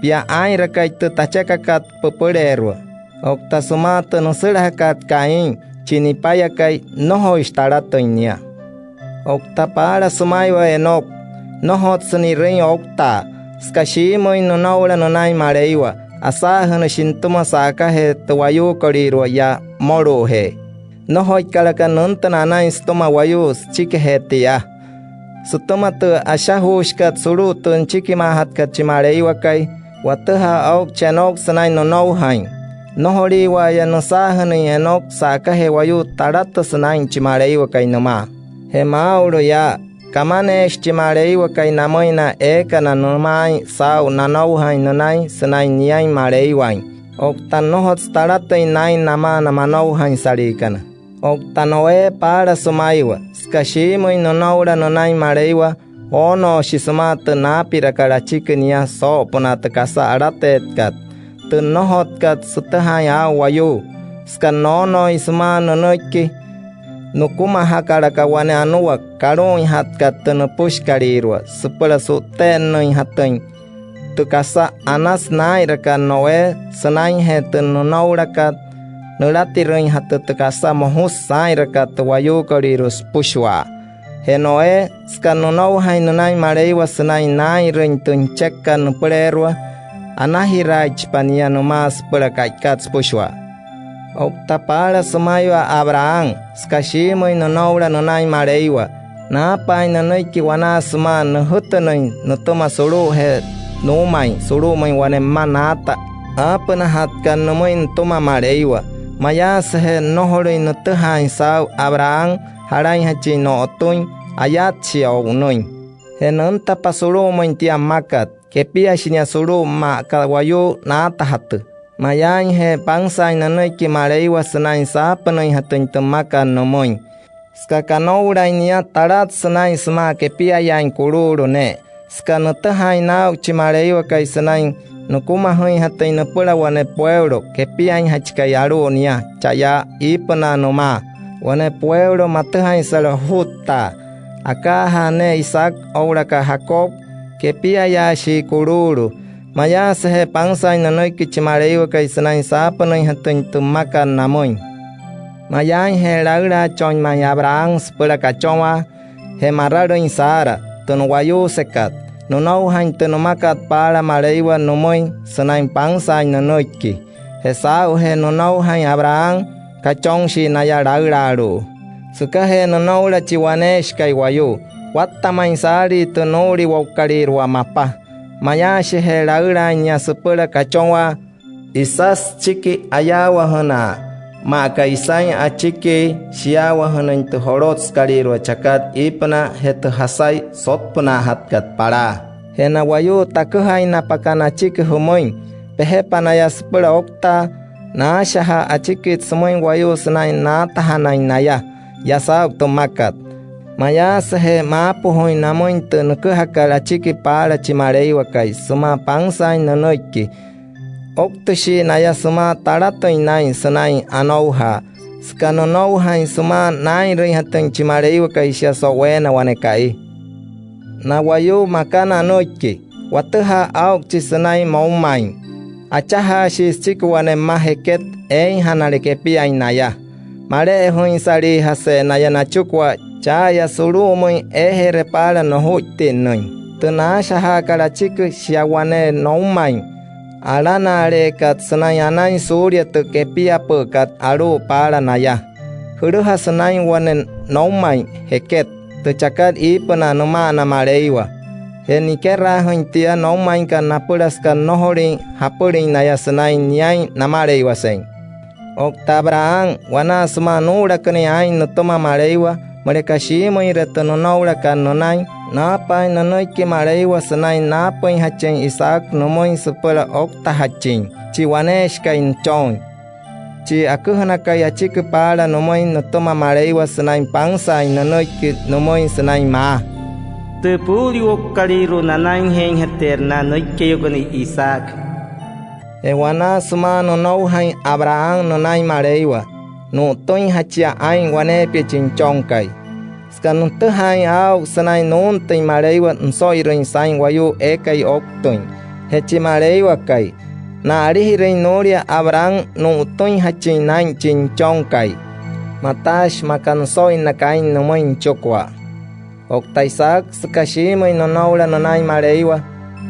Pia aa'inrakai tü tachekakat püpüleerua. Otta sümaa tü nüsülajakat Caín, chi nipayakai, nnojoishi talatüin nia. Otta paala sümaiwa Enoc, nnojotsü ni'rüin ouktaa, süka shiimüin nünoula nünain Maleiwa, asaajünüshi nütüma sa'akajee tü wayuukolüirua yaa mmolu'ujee. Nnojoikalaka nüntüna anain sütüma wayuu süchikijee tia. Sütüma tü ashajuushikat sulu'u tü nüchikimaajatkat chi Maleiwakai, watüjaa aa'uchi Enoc sünain nünoujain. Nnojoliiwa'aya nüsaajünüin Enoc sa'akajee wayuu talatüsü naa'in chi Maleiwakai nümaa. Je maa'ulu yaa, kamaneeshi chi Maleiwakai namüin na eekana nümaain saa'u nanoujain nünain sünain niain Maleiwain. Otta nnojotsü talatüin naa'in namaa na manoujainsaliikana. Otta Noé paala sümaiwa, süka shiimüin nünoula nünain Maleiwa, oonooshi sümaa tü naapirakat achiki nia soo'opünaa tü kasa alateetkat, tü nnojotkat sütüjaain aa'u wayuu. Süka noonooin sümaa nünüiki, nükumajakalaka wane anua kalu'uinjatkat tü nüpüshikalüirua süpüla su'tte'ennüinjatüin tü kasa anasü naa'inrakat Noé sünainjee tü nünoulakat, nülatirüinjatü tü kasa mojusü saa'inrakat tü wayuukolüirua süpüshua. Je Noé, süka nünoujain nünain Maleiwa sünain naa'inrüin tü nüchekakat nüpüleerua, anajiraaichipa nia nümaa süpüla ka'ikat süpüshua. Otta paala sümaiwa Abraham, süka shiimüin nünoula nünain Maleiwa, naapaain nünüiki wanaa sümaa nüjütünüin nütüma sulu'ujee nuumain sulu'umüin wane mma naata aapünajatkat nümüin nütüma Maleiwa. Mayaasüje nnojolüin nütüjaain saa'u Abraham jalainjachin no'otüin, ayatshia o'unüin. Je nüntapa sulu'umüin tia mmakat, kepiashi nia sulu'u maa aka wayuu naatajatü. Mayaainje pansaain nünüiki Maleiwa sünain saapünüinjatüin tü mmakat nümüin, süka kanoulain nia, talatsü naa'in sümaa kepiayaain kuluulu ne'e, süka nütüjaain naa'u chi Maleiwakai sünain nukumajüinjatüin nüpüla wane pueulo kepiainjachikai alu'u nia cha'aya iipünaa nümaa. Wane pueulo matüjainsüla oju'ttaa. Akaajaa ne'e Isaac oo'ulaka Jacob, kepiayaashii kuluulu. Mayaasüje pansaain nünüiki chi Maleiwakai sünain saapünüinjatüin tü mmakat namüin. Mayaainje laülaachoin ma'i Abraham süpüla kachonwaa, je maralüin Sara, tü nu'wayuusekat, nünoujain tü nümakat paala Maleiwa nümüin sünain pansaain nünüiki. Je saa'ujee nünoujain Abraham, kachonshii naya laülaalu'u. Sükajee nünoula chi waneeshikai wayuu, watta ma'i saalii tü nuu'uliwo'ukalüirua mapa. Mayaashije laülaain nia süpüla kachonwaa, isasü süchiki ayaawajünaa, maa aka isain achiki shiyaawajünüin tü jolotsükalüirua chakat iipünaa je tü jasai sotpünaajatkat palaa. Je na wayuu taküjainapa aka nachiki jümüin, pejepa naya süpüla ouktaa, naashajaa achikit sümüin wayuu sünain naatajanain naya yaa saa'u tü mmakat. Mayaasüje maapujüin namüin tü nüküjakat achiki paala chi Maleiwakai sümaa pansaain nünüiki, ouktüshii naya sümaa talatüin naa'in sünain anoujaa, süka nünoujain sümaa naa'inrüinjatüin chi Maleiwakai shia so'uweena wane ka'i. Na wayuu makana anüiki, watüjaa aa'uchi sünain moumain. Achajaashii süchiki wane mma jeket eeinjanale kepiain naya. Male'ejüinsaliijase naya nachikua cha'aya sulu'umüin eejere paala nojuittinnüin. Tü naashajaakat achiki, shia wane noumain alana'aleekat sünain anain suulia tü kepiapü'ükat alu'u paala naya. Jülüjasü naa'in wane noumain jeket tü chakat iipünaa nüma'ana Maleiwa. Je nikeraajüin tia noumainkat napüla süka nnojolüin japülüin naya sünain niain Namaleiwasein. Otta Abraham, wanaa sümaa nuu'ulakünüin aa'in nütüma Maleiwa, müleka shiimüinre tü nünoulakat nünain, naapaain nünüiki Maleiwa sünain naapüinjachin Isaac nümüin süpüla ouktajachin chi waneeshikai nüchooin, chi aküjünakai achiki paala nümüin nütüma Maleiwa sünain pansaain nünüiki nümüin sünain maa: Tü puu'uliwo'ukalüirua nanainjeeinjateerü na nüikeyukana Isaac. Je wanaa sümaa nünoujain Abraham nünain Maleiwa, nu'ttüinjachia aa'in waneepia chi Nüchonkai. Süka nütüjaain aa'u sünain nuuntüin Maleiwa nüso'irüin saa'in wayuu eekai ouktüin je chi Maleiwakai, na'alijirüin nuulia Abraham nu'ttüinjachin naa'in chi Nüchonkai. Mataashi maa aka nüso'innaka aa'in nümüin nüchikua. Otta Isaac, süka shiimüin nünoula nünain Maleiwa,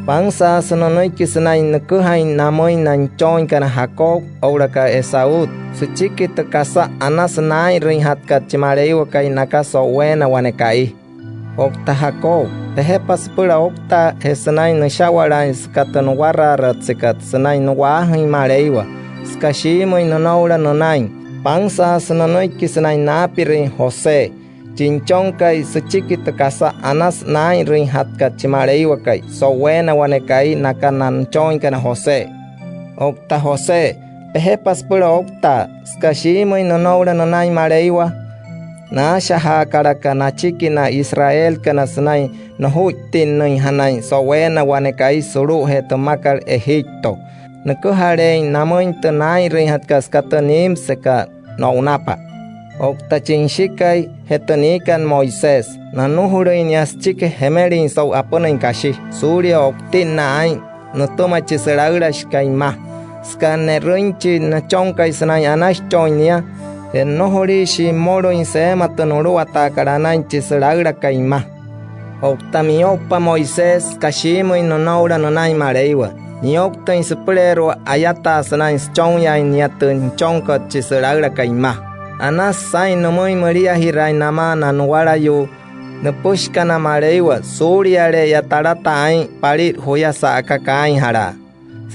pansaasü nünüiki sünain nüküjain namüin na nüchooinkana Jacob oo'ulaka Esaú süchiki tü kasa anasü naa'inrüinjatkat chi Maleiwakai naka so'uweena wane ka'i. Otta Jacob, pejepa süpüla ouktaa je sünain nüsha'walaain süka tü nuwaraaratsükat sünain nu'waajüin Maleiwa, süka shiimüin nünoula nünain, pansaasü nünüiki sünain naapirüin José, chi nüchonkai süchiki tü kasa anasü naa'inrüinjatkat chi Maleiwakai so'uweena wane ka'i naka na nüchooinkana José. Otta José, pejepa süpüla ouktaa, süka shiimüin nünoula nünain Maleiwa, naashajaakalaka nachiki na Israelkana sünain nojuittinnüinjanain so'uweena wane ka'i sulu'ujee tü mmakat Egipto, nüküjaleein namüin tü naa'inrüinjatkat süka tü niimsekat no'unapa. Otta chi nüshikai je tü niikat Moisés, nanujulüin nia süchiki jemelin so'u apünüin kashi suulia o'utinnaa aa'in nütüma chi sülaülashikai mma, süka ne'rüin chi nüchonkai sünain anashichooin nia, je nnojoliishii mmolüin seema tü nuluwataakat anain chi sülaülakai mma. Otta miyo'upa Moisés, süka shiimüin nünoula nünain Maleiwa, niyouktüin süpüleerua ayataa sünain süchonyaain nia tü nüchonkat chi sülaülakai mma. Anasü saa'in nümüin müliajiraain namaa na nuwalayuu nüpüshikana Maleiwa suuliale'eya talataa aa'in palit juya sa'aka kaainjalaa.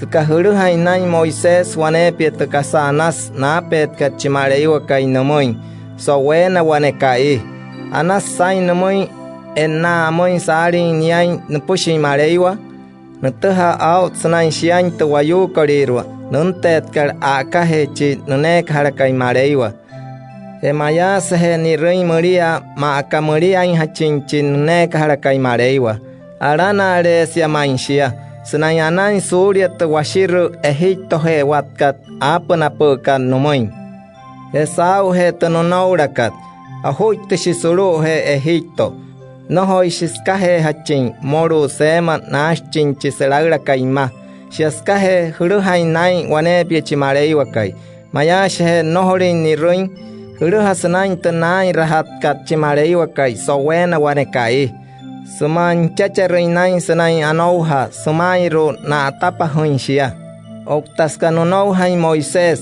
Süka jülüjain naa'in Moisés waneepia tü kasa anasü naapeetkat chi Maleiwakai nümüin so'uweena wane ka'i, anasü saa'in nümüin e'nnaa amüin saalin niain nüpüshin Maleiwa. Nütüjaa aa'ut sünain shiain tü wayuukolüirua nünteetkat a'akajee chi nüneekajalakai Maleiwa. Je mayaasüje ni'rüin müliaa maa aka müliainjachin chi nüneekajalakai Maleiwa, alana'aleesia ma'i shia. sünain anain suulia tü washirüü Egiptoje'ewatkat aapünapü'ükat nümüin. Je saa'ujee tü nünoulakat, ojuittüshi sulu'ujee Egipto. Nnojoishi sükajeejachin mmolu'u seema naashichin chi sülaülakai mma. Shia sükajee jülüjain naa'in waneepia chi Maleiwakai. Mayaashije nnojolüin ni'rüin, jülüjasü naa'in tü naa'inrajatkat chi Maleiwakai so'uweena wane ka'i sümaa nüchecherüin naa'in sünain anoujaa süma'inru'u na'atapajüin shia. Otta süka nünoujain Moisés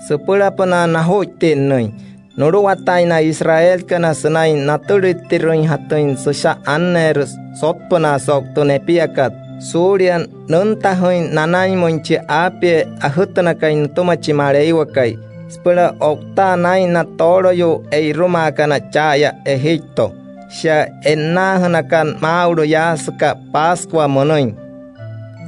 süpülapünaa najuittinnüin, nuluwataain na israelkana sünain natülüitirüinjatüin süsha anneerü sotpünaa so'u tü nepiakat suulia nüntajüin nanainmüin chi aapiee ajütünakai nütüma chi Maleiwakai süpüla o'utaa naa'in na tooloyuu e'irumaakana cha'aya Egipto, shia e'nnaajünakat maa'ulu yaa süka Pascua münüin.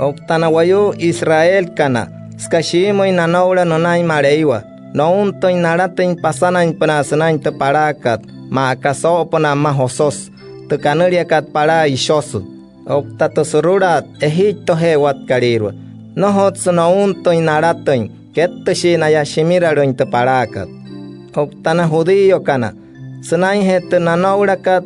Otta na wayuu israelkana, süka shiimüin nanoula nünain Maleiwa, nountüin nalatüin pasanainpünaa sünain tü palaakat, maa aka soo'opünaa mma jososü, tü kanüliakat palaa ishosü. Otta tü surulaat Egiptoje'ewatkalüirua, nnojotsü nountüin nalatüin, kettüshii naya shimiralüin tü palaakat. Otta na judíokana, sünainjee tü nanoulakat,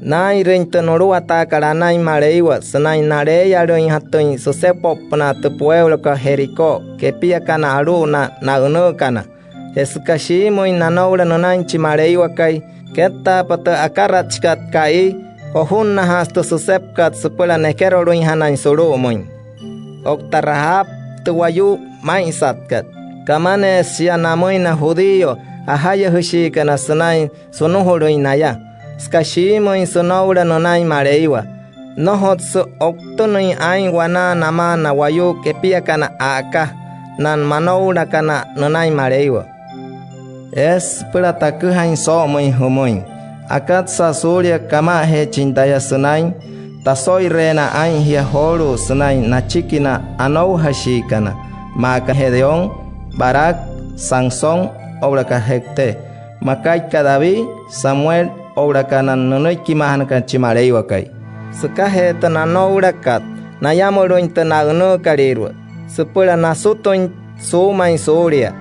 naa'inrüin tü nuluwataakat anain Maleiwa sünain naleeyalüinjatüin süsepo'upünaa tü pueulokat Jericó kepiakana alu'u na na'ünüükana. Je süka shiimüin nanoula nünain chi Maleiwakai, kettaapa tü akaratshikat ka'i, ojunnajaasü tü süsepkat süpüla nekerolüinjanain sulu'umüin. Otta Rahab, tü wayuu maa'insatkat, kamaneesü shia namüin na judío ajayajüshiikana sünain sunujulüin naya. Süka shiimüin sünoula nünain Maleiwa, nnojotsü o'utünüin aa'in wanaa namaa na wayuu kepiakana a'aka na manoulakana nünain Maleiwa. Eesü süpüla taküjain soo'omüin jümüin. Akatsa'a suulia kama'ajeechin taya sünain, taso'ireena aa'in jia joolu'u sünain nachiki na anoujashiikana, maa aka Gedeón, Barac, Sansón oo'ulaka Jefté, makai aka David, Samuel oo'ulaka na nünüikimaajanakana chi Maleiwakai. Sükajee tü nanoulakat, nayamülüin tü na'ünüükalüirua süpüla nasutüin suumain suulia.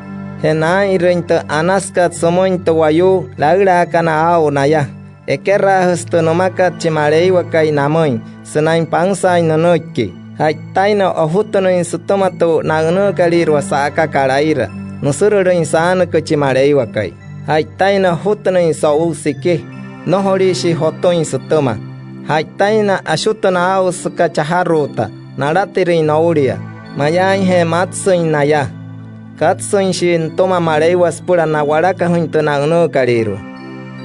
Je naa'inrüin tü anasükat sümüin tü wayuu laülaakana aa'u naya. Ekeraajüsü tü nümakat chi Maleiwakai namüin sünain pansaain nünüiki. Ja'itaina ojutünüin sütüma tü na'ünüükalüirua sa'aka kalaira, nüsürülüin saanükü chi Maleiwakai. Ja'itaina ojutünüin so'u siki, nnojoliishii jotüin sütüma. Ja'itaina ashutüna aa'u süka chajaruuta, nalatirüin noulia. Mayaainje matsüin naya, katsüinshii nütüma Maleiwa süpüla na'walakajüin tü na'ünüükalüirua.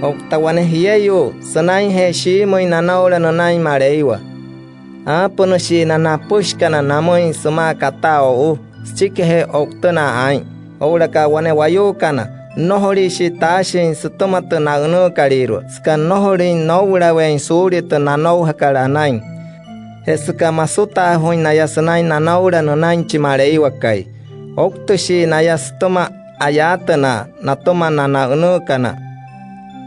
Otta wane jieyuu sünainjee shiimüin nanoula nünain Maleiwa, aapünüshii na napüshikana namüin sümaa kataa o'u süchikijee o'utünaa aa'in. Oo'ulaka wane wayuukana, nnojoliishii taashin sütüma tü na'ünüükalüirua süka nnojolüin noo'ulaweein suulia tü nanoujakat anain. Je süka masutaajuuin naya sünain nanoula nünain chi Maleiwakai, ouktüshii naya sütüma a'yaatünaa natüma na na'ünüükana.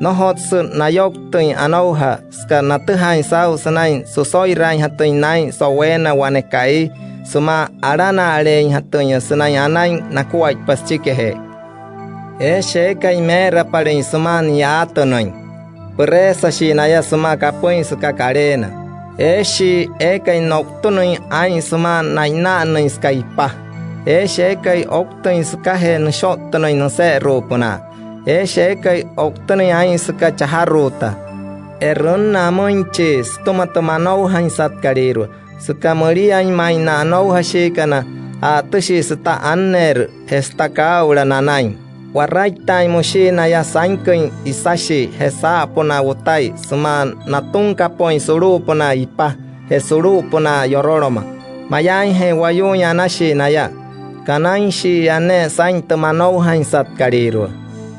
Nnojotsü nayouktüin anoujaa süka natüjaain saa'u sünain süso'iraainjatüin naa'in so'uweena wane ka'i sümaa alana'aleeinjatüinya sünain anain nakuaippa süchikijee. Eeshi eekai mee'erapalüin sümaa ni'yaatünüin, püreesashii naya sümaa kapüin süka kaleena. Eeshii eekai no'utünüin aa'in sümaa na'ina'annüin süka ipa. Eeshi eekai ouktüin sükajee nüsho'ttünüin nüse'eru'upünaa. Eeshi eekai o'utünüin aa'in süka chajaruuta. E'rünnüü amüinchii sütüma tü manoujainsatkalüirua süka müliain ma'i na anoujashiikana, a'atüshii süta anneerü je süta kaa'ula nanain. Waraittaain müshii naya sainküin isashii je saa'upünaa wutai sümaa natunkapü'üin sulu'upünaa ipa je sulu'upünaa yoroloma. Mayaainje wayuuin anashii naya, kanainshii yaa ne'e saa'in tü manoujainsatkalüirua.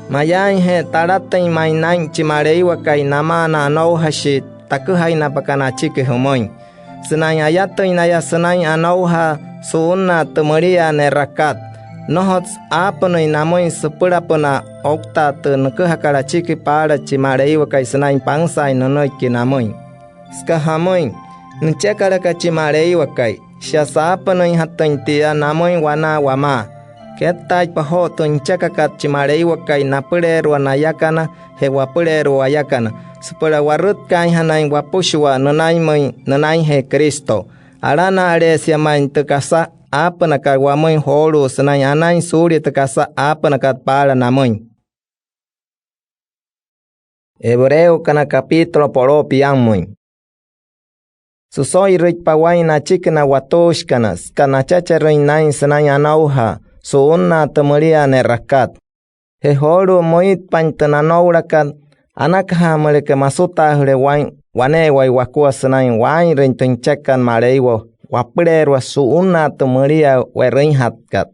Mayaainje talatüin ma'i naa'in chi Maleiwakai namaa na anoujashii taküjainapakana achiki jümüin sünain ayatüin naya sünain anoujaa su'unnaa tü müliaa ne'rakat. Nnojotsü aapünüin namüin süpülapünaa ouktaa tü nüküjakat achiki paala chi Maleiwakai sünain pansaain nünüiki namüin. Süka jamüin, nüchiakalaka chi Maleiwakai, Shia saapünüinjatüin tia namüin wanaa wamaa. Kettaaitpa joo tü nüchekakat chi Maleiwakai napüleerua nayakana je wapüleerua wayakana, süpüla warütkaainjanain wapüshua nünainmüin nünainjee Cristo. Alana'aleesia ma'i tü kasa aapünakat wamüin joolu'u sünain anain suulia tü kasa aapünakat paala namüin. Hebreokana capítulo po'loo piammüin. Süso'irüitpa waa'in nachiki na watuushikana süka nachacherüin naa'in sünain anoujaa su'unnaa tü müliaa ne'rakat. Je joolu'u müitpain tü nanoulakat, anakaja müleka masutaajüle waa'in wane'ewai wakua sünain waa'inrüin tü nüchekakat Maleiwa wapüleerua su'unnaa tü müliaa we'rüinjatkat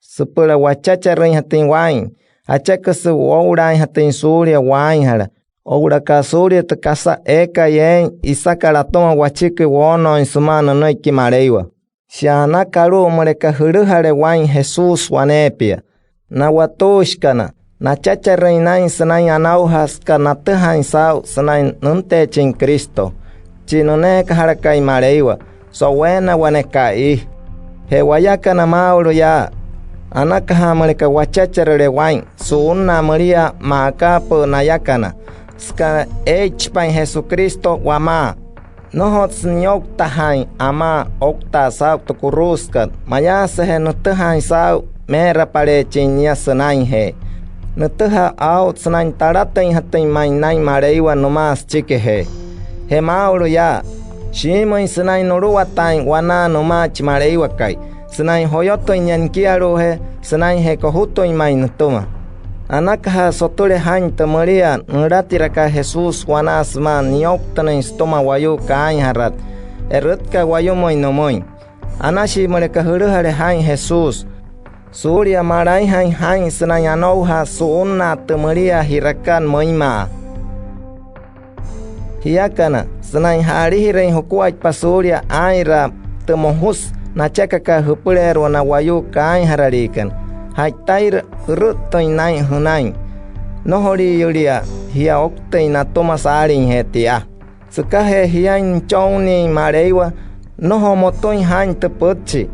süpüla wachacherüinjatüin waa'in. Acheküsü woo'ulaainjatüin suulia waainjala oo'ulaka suulia tü kasa eekai eein isakat atüma wachiki woonooin sümaa nünüiki Maleiwa. Shia anaka alu'u müleka jülüjale waa'in Jesús waneepia. Na watuushikana, nachacherüin naa'in sünain anoujaa süka natüjaain saa'u sünain nünteechin Cristo, chi nüneekajalakai Maleiwa, so'uweena wane ka'i. Je wayakana maa'ulu yaa, anakaja müleka wachacherüle waa'in su'unnaa müliaa maa akaapü'ü nayakana, süka eeichipain Jesucristo wamaa. Nnojotsü niyouktajaain amaa ouktaa saa'u tü kuruusakat, mayaasüje nütüjaain saa'u mee'erapaleechin nia sünainjee. Nütüjaa aa'u sünain talatüinjatüin ma'i naa'in Maleiwa nümaa süchikijee. Je maa'ulu yaa, shiimüin sünain nuluwataain wanaa nümaa chi Maleiwakai sünain joyotüin nia nikialu'ujee sünainjee kojutüin ma'i nütüma. Anakaja sotüle jaa'in tü müliaa nülatirakat Jesús wanaa sümaa niyouktünüin sütüma wayuu kaainjarat e'rütkat wayumüin nümüin. Anashii müleka jülüjale jaa'in Jesús suulia malainjain jaa'in sünain anoujaa su'unnaa tü müliaa ji'rakat müinma'a. Jiakana, sünain ja'alijirüin jukuaippa suulia aa'inraa tü mojusü nachekakat jüpüleerua na wayuu kaainjaraliikana, ja'itairü jürü'ttüin naa'in jünain. Nnojoliiyülia jia ouktüin natüma saaliijee tia. Sükajee jiain nüchonnii Maleiwa, nnojo motüin jaa'in tü pütchi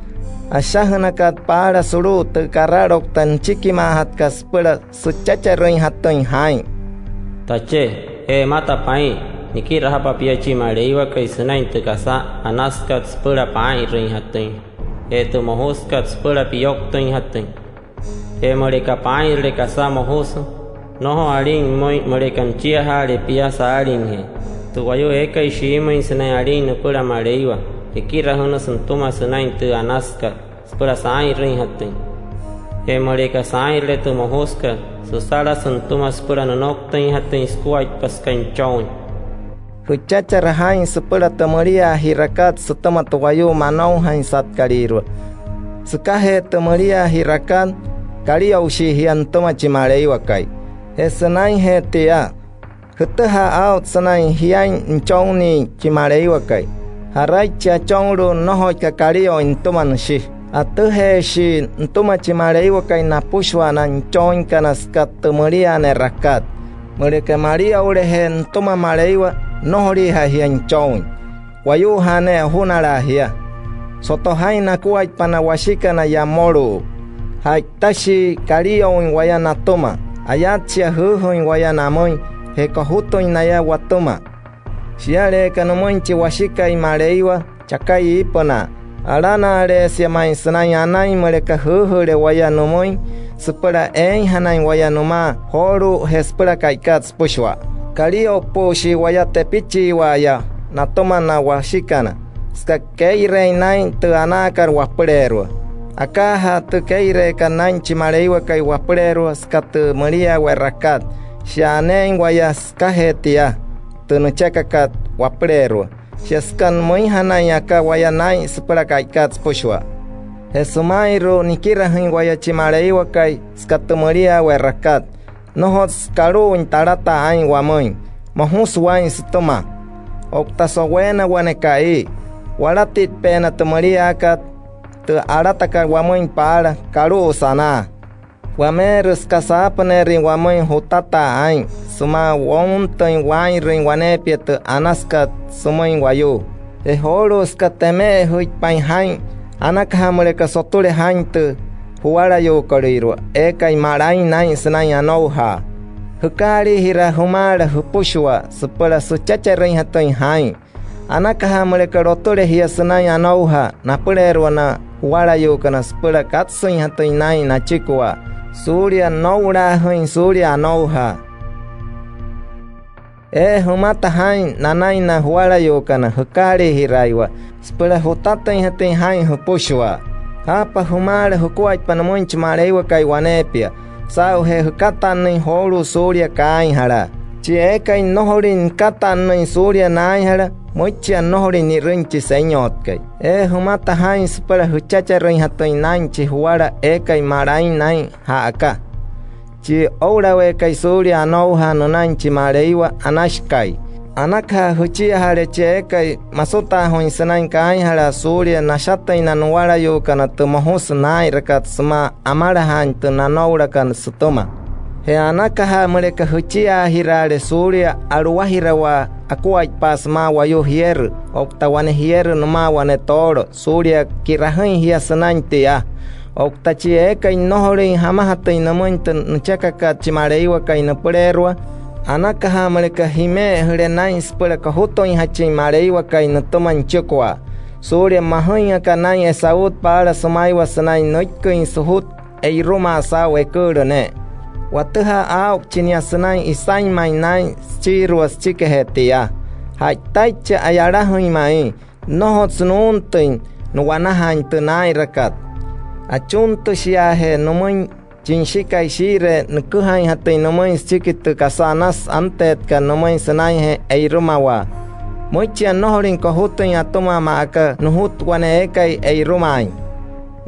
ashajünakat paala sulu'u tü karaloukta nüchikimaajatkat süpüla süchacherüinjatüin jaa'in. Tache, je mata paa'in, nikirajapa pia chi Maleiwakai sünain tü kasa anasükat süpüla paa'inrüinjatüin je tü mojusükat süpüla piyouktüinjatüin. Je müleka paa'inrüle kasa mojusü, nnojo alin pümüin müleka nüchiajaale pia saaliijee. Tü wayuu eekai shiimüin sünain alin nüpüla Maleiwa, ekirajünüsü nütüma sünain tü anasükat süpüla saa'inrüinjatüin. Je müleka saa'inrüle tü mojusükat, süsalasü nütüma süpüla nünouktüinjatüin sukuaippa süka nüchooin. Jüchachara jaa'in süpüla tü müliaa ji'rakat sütüma tü wayuu manoujainsatkalüirua. Sükajee tü müliaa ji'rakat, kalio'ushii jia nütüma chi Maleiwakai. Je sünainjee tia, jütüjaa aa'ut sünain jiain nüchonnii chi Maleiwakai. Jaraichi achonlu'u nnojoika kalio'uin nütüma nüshi. Atüjeeshii nütüma chi Maleiwakai napüshua na nüchooinkana süka tü müliaa ne'rakat. Müleka malio'uleje nütüma Maleiwa, nnojoliija jia nüchooin. Wayuuja'a ne'e ojunalaa jia. Soto jaa'in nakuaippa na washikana yaa mmolu'u. Ja'itashii kalio'uin waya natüma. Ayatshia jüüjüüin waya namüin je kojutüin naya watüma. Shialeeka nümüin chi Washikai Maleiwa chakai iipünaa. Alana'aleesia ma'i sünain anain müleka jüüjüüle waya nümüin süpüla eeinjanain waya nümaa joolu'u je süpüla ka'ikat süpüshua. Kalio'upü'üshii waya tepichiiwa'aya natüma na washikana süka kee'ireein naa'in tü anaakat wapüleerua. Akaajaa tü kee'ireekat naa'in chi Maleiwakai wapüleerua süka tü müliaa we'rakat, shia aneein waya sükajee tia, tü nüchekakat wapüleerua. Shia süka müinjanain aka waya naa'in süpüla ka'ikat süpüshua. Je süma'inru'u nikirajüin waya chi Maleiwakai süka tü müliaa we'rakat, nnojotsü kalu'uin talataa aa'in wamüin. Mojusü waa'in sütüma. Otta so'uweena wane ka'i, walatitpeena tü müliaakat, tü alatakat wamüin paala, kalu'usü anaa. Wameerü süka saapüneerüin wamüin jutataa aa'in sümaa wountüin waa'inrüin waneepia tü anasükat sümüin wayuu. Je joolu'u süka teme'ejüitpain jaa'in, anakaja müleka sotüle jaa'in tü juwalayuukolüirua eekai ma'i naa'in sünain anoujaa. Jükaaliijiraa jümaala jüpüshua süpüla süchacherüinjatüin jaa'in. Anakaja müleka lotüle jia sünain anoujaa napüleerua na juwalayuukana süpüla katsüinjatüin naa'in nachikua suulia noo'ulaajüin suulia anoujaa. Eere jümata jaa'in nanain na juwalayuukana jükaaliijiraaiwa süpüla jutatüinjatüin jaa'in jüpüshua. Jaapa jümaala jukuaippa nümüin chi Maleiwakai waneepia saa'ujee jükatannüin joolu'u suulia kaainjalaa. Chi eekai nnojolüin nükatannüin suulia naainjala, müichia nnojolüin ni'rüin chi Senyotkai. Eere jümata jaa'in süpüla jüchacherüinjatüin naa'in chi juwala eekai ma'i naa'in ja'aka, chi oo'ulaweekai suulia anoujaa nünain chi Maleiwa anashikai. Anakaja jüchiajaale chi eekai masutaajuuin sünain kaainjalaa suulia nashatüin na nuwalayuukana tü mojusü naa'inrakat sümaa amalajaain tü nanoulakat sütüma. Je anakaja müleka jüchiaajiraale suulia a'luwajirawaa akuaippaa sümaa wayuu jierü otta wane jierü nümaa wane toolo suulia ki'rajüin jia sünain tia. Otta chi eekai nnojolüin jamajatüin nümüin tü nüchekakat chi Maleiwakai nüpüleerua, anakaja müleka jime'ejüle naa'in süpüla kojutüinjachin Maleiwakai nütüma nüchikua suulia majüin aka naa'in Esaút paala sümaiwa sünain nüikküin sujut e'irumaa saa'u eküülü ne'e. Watüjaa aa'uchi nia sünain isain ma'i naa'in süchiirua süchikijee tia. Ja'itaichi a'yalajüin ma'i, nnojotsü nuuntüin nu'wanajaain tü naa'inrakat. Achuntüshiaajee nümüin chi Nüshikai shii'iree nüküjainjatüin nümüin süchiki tü kasa anasü anteetkat nümüin sünainjee e'irumawaa. Müichia nnojolüin kojutüin atüma maa aka nujut wane eekai e'irumaain.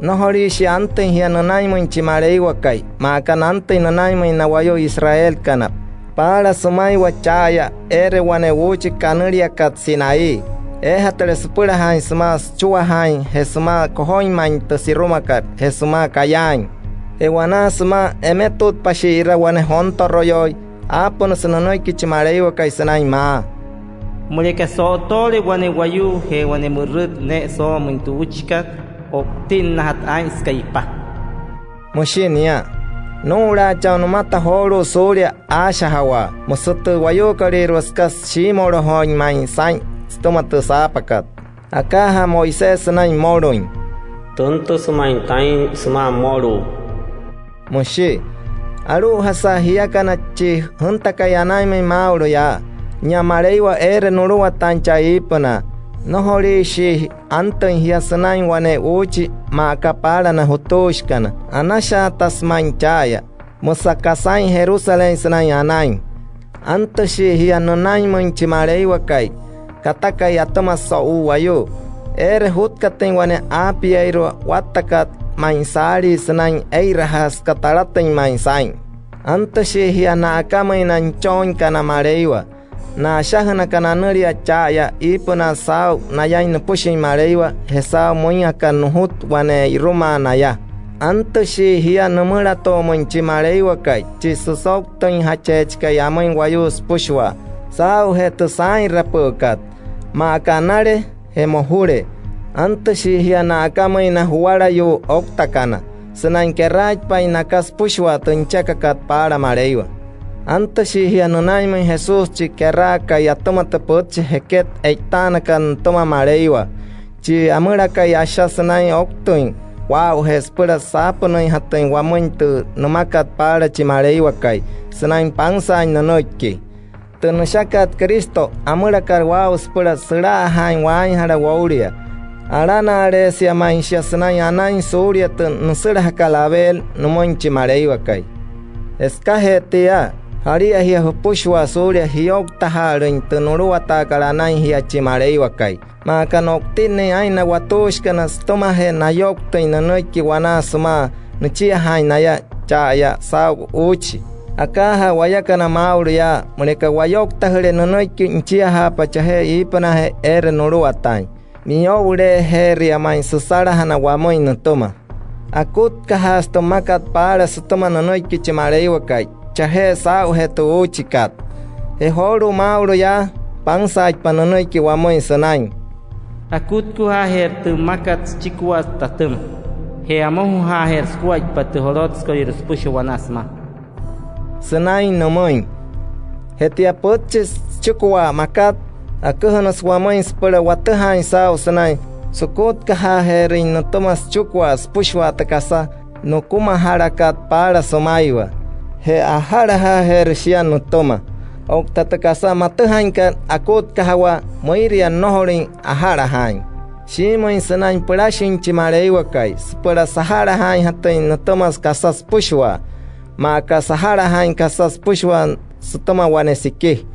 Nnojoliishii antüin jia nünainmüin chi Maleiwakai maa aka nantüin nünainmüin na wayuu Israelkana. Paala sümaiwa cha'aya eere wane uuchi kanüliakat Sinaí, eejatüle süpülajaain sümaa süchuajaain je sümaa kojoin ma'i tü sirumakat je sümaa kayaain. Je wanaa sümaa emetutpashi'ira wane jontoroyoi, aapünüsü nünüiki chi Maleiwakai sünain maa: Müleka so'otoole wane wayuu je wane mürüt ne'e soo'omüin tü uuchikat, o'utinnajatü aa'in süka ipa, müshi nia. Nuu'ulaacha'a nümata joolu'u suulia aashajawaa, müsü tü wayuukolüirua süka shiimolojooin ma'i saa'in sütüma tü saapakat. Akaajaa Moisés sünain mmolüin: “Tüntüsü ma'i taa'in sümaa mmoluu”, müshi. Alu'ujasa jiakana chi jüntakai anainmüin maa'ulu yaa, nia Maleiwa eere nuluwataain chaa iipünaa. Nnojoliishii antüin jia sünain wane uuchi maa aka paala na jutuushikana. Anashaatasü ma'i cha'aya, müsü aka saa'in Jerusalén sünain anain. Antüshii jia nünainmüin chi Maleiwakai katakai atüma so'u wayuu. Eere jutkatüin wane aapieeirua wattakat ma'i saalii sünain ee'irajaa süka talatüin ma'i saa'in. Antüshii jia na'akamüin na nüchooinkana Maleiwa, na ashajünakana anülia cha'aya iipünaa saa'u nayain nüpüshin Maleiwa je saa'u müin aka nujut wane e'irumaa naya. Antüshii jia nümülatu'umüin chi Maleiwakai, chi süsouktüinjacheechikai amüin wayuu süpüshua saa'ujee tü saa'inrapü'ükat, maa aka anale je mojule. Antüshii jia na'akamüin na juwalayuu ouktakana sünain keraaitpain naka süpüshua tü nüchekakat paala Maleiwa. Antüshii jia nünainmüin Jesús, chi keraakai atüma tü pütchi jeket e'itaanakat nütüma Maleiwa, chi amülakai asha sünain ouktüin waa'ujee süpüla saapünüinjatüin wamüin tü nümakat paala chi Maleiwakai sünain pansaain nünüiki. Tü nüshakat Cristo amülakat waa'u süpüla süla'ajaain waainjala woulia. Alana'aleesia ma'i shia sünain anain suulia tü nüsülajakat Abel nümüin chi Maleiwakai. Je sükajee tia, jalia jia jüpüshua suulia jiyouktaja'alüin tü nuluwataakat anain jia chi Maleiwakai, maa aka no'utinnüin aa'in na watuushikana sütümajee nayouktüin nünüiki wanaa sümaa nüchiajaain naya cha'aya saa'u uuchi. Akaajaa wayakana maa'ulu yaa, müleka wayouktajüle nünüiki, nüchiajaapa chajee iipünaajee eere nuluwataain. Miyo'uleejeeria ma'i süsalajana wamüin nütüma. Akutkajaasü tü mmakat paala sütüma nünüiki chi Maleiwakai chajee saa'ujee tü uuchikat. Je joolu'u maa'ulu yaa, pansaaitpa nünüiki wamüin sünain. Akutkujaajeerü tü mmakat süchikua tatüma je amojujaajeerü sukuaippa tü jolotsükalüirua süpüshua wanaa sümaa sünain nümüin. Je tia pütchi süchikua makat, aküjünüsü wamüin süpüla watüjaain saa'u sünain sukutkajaajeerüin nütüma süchikua süpüshua tü kasa nukumajalakat paala sümaiwa. Je aja'lajaajeerü shia nütüma. Otta tü kasa matüjainkat akutkajawaa, müiria nnojolüin aja'lajaain. Shiimüin sünain pülashin chi Maleiwakai süpüla saja'lajaainjatüin nütüma kasa süpüshua, maa aka saja'lajaain kasa süpüshua sütüma wane siki.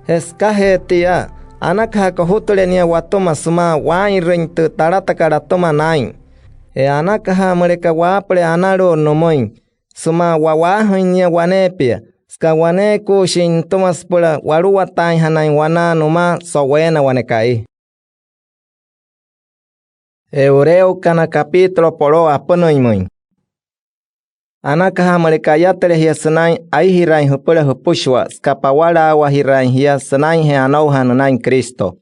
Je sükajee tia, anakaja kojutüle nia watüma sümaa waa'inrüin tü talatakat atüma naa'in. Je anakaja müleka waapüle analu'ut nümüin sümaa wa'waajüin nia waneepia, süka waneekuushin nütüma süpüla waluwataainjanain wanaa nümaa so'uweena wane ka'i. Hebreokana capítulo po'loo apünüinmüin. Anakaja müleka ayatüle jia sünain aijiraain jüpüla jüpüshua, süka pawalaawajiraain jia sünainjee anoujaa nünain Cristo.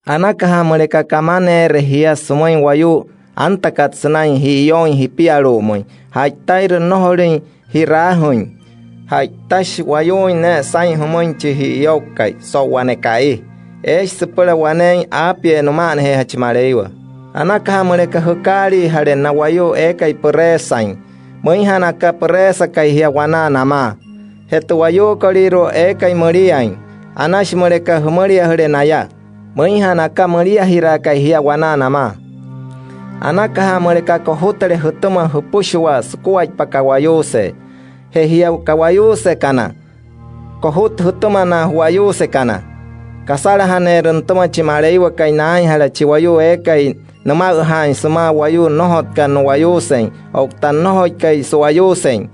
Anakaja müleka kamaneere jia sümüin wayuu antakat sünain ji'iyouin jipialu'umüin, ja'itairü nnojolüin ji'raajüin. Ja'itashi wayuuin ne'e saa'in jümüin chi ji'iyoukai so'u wane ka'i, eeshi süpüla waneein aapiee nüma'anajeejachi Maleiwa. Anakaja müleka jükaaliijale na wayuu eekai püreesain, müinjana aka püreesakai jia wanaa namaa. Je tü wayuukolüirua eekai müliain, anashi müleka jümüliajüle naya, müinjana aka müliajiraakai jia wanaa namaa. Anakaja müleka kojutüle jütüma jüpüshua sukuaippa ka'wayuusee. Je jia ka'wayuusekana, kojutu jütüma na ju'wayuusekana, kasalajaneerü nütüma chi Maleiwakai naainjala chi wayuu eekai nüma'üjaain sümaa wayuu nnojotkat nu'wayuusein otta nnojoikai su'wayuusein.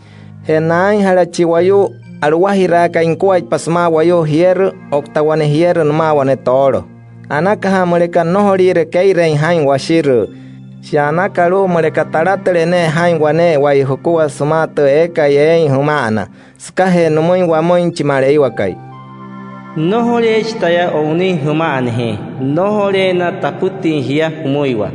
Je naainjala chi wayuu a'luwajiraakai nukuaippa sümaa wayuu jierü otta wane jierü nümaa wane toolo. Anakaja müleka nnojoliire kee'ireein jaa'in washirüü. Shia anaka alu'u müleka talatüle ne'e jaa'in wane'ewai jukua sümaa tü eekai eein jüma'ana, sükajee nümüin wamüin chi Maleiwakai: “Nnojoleechi taya o'unüin jüma'anajee, nnojoleena tapütüin jia jümüiwa”.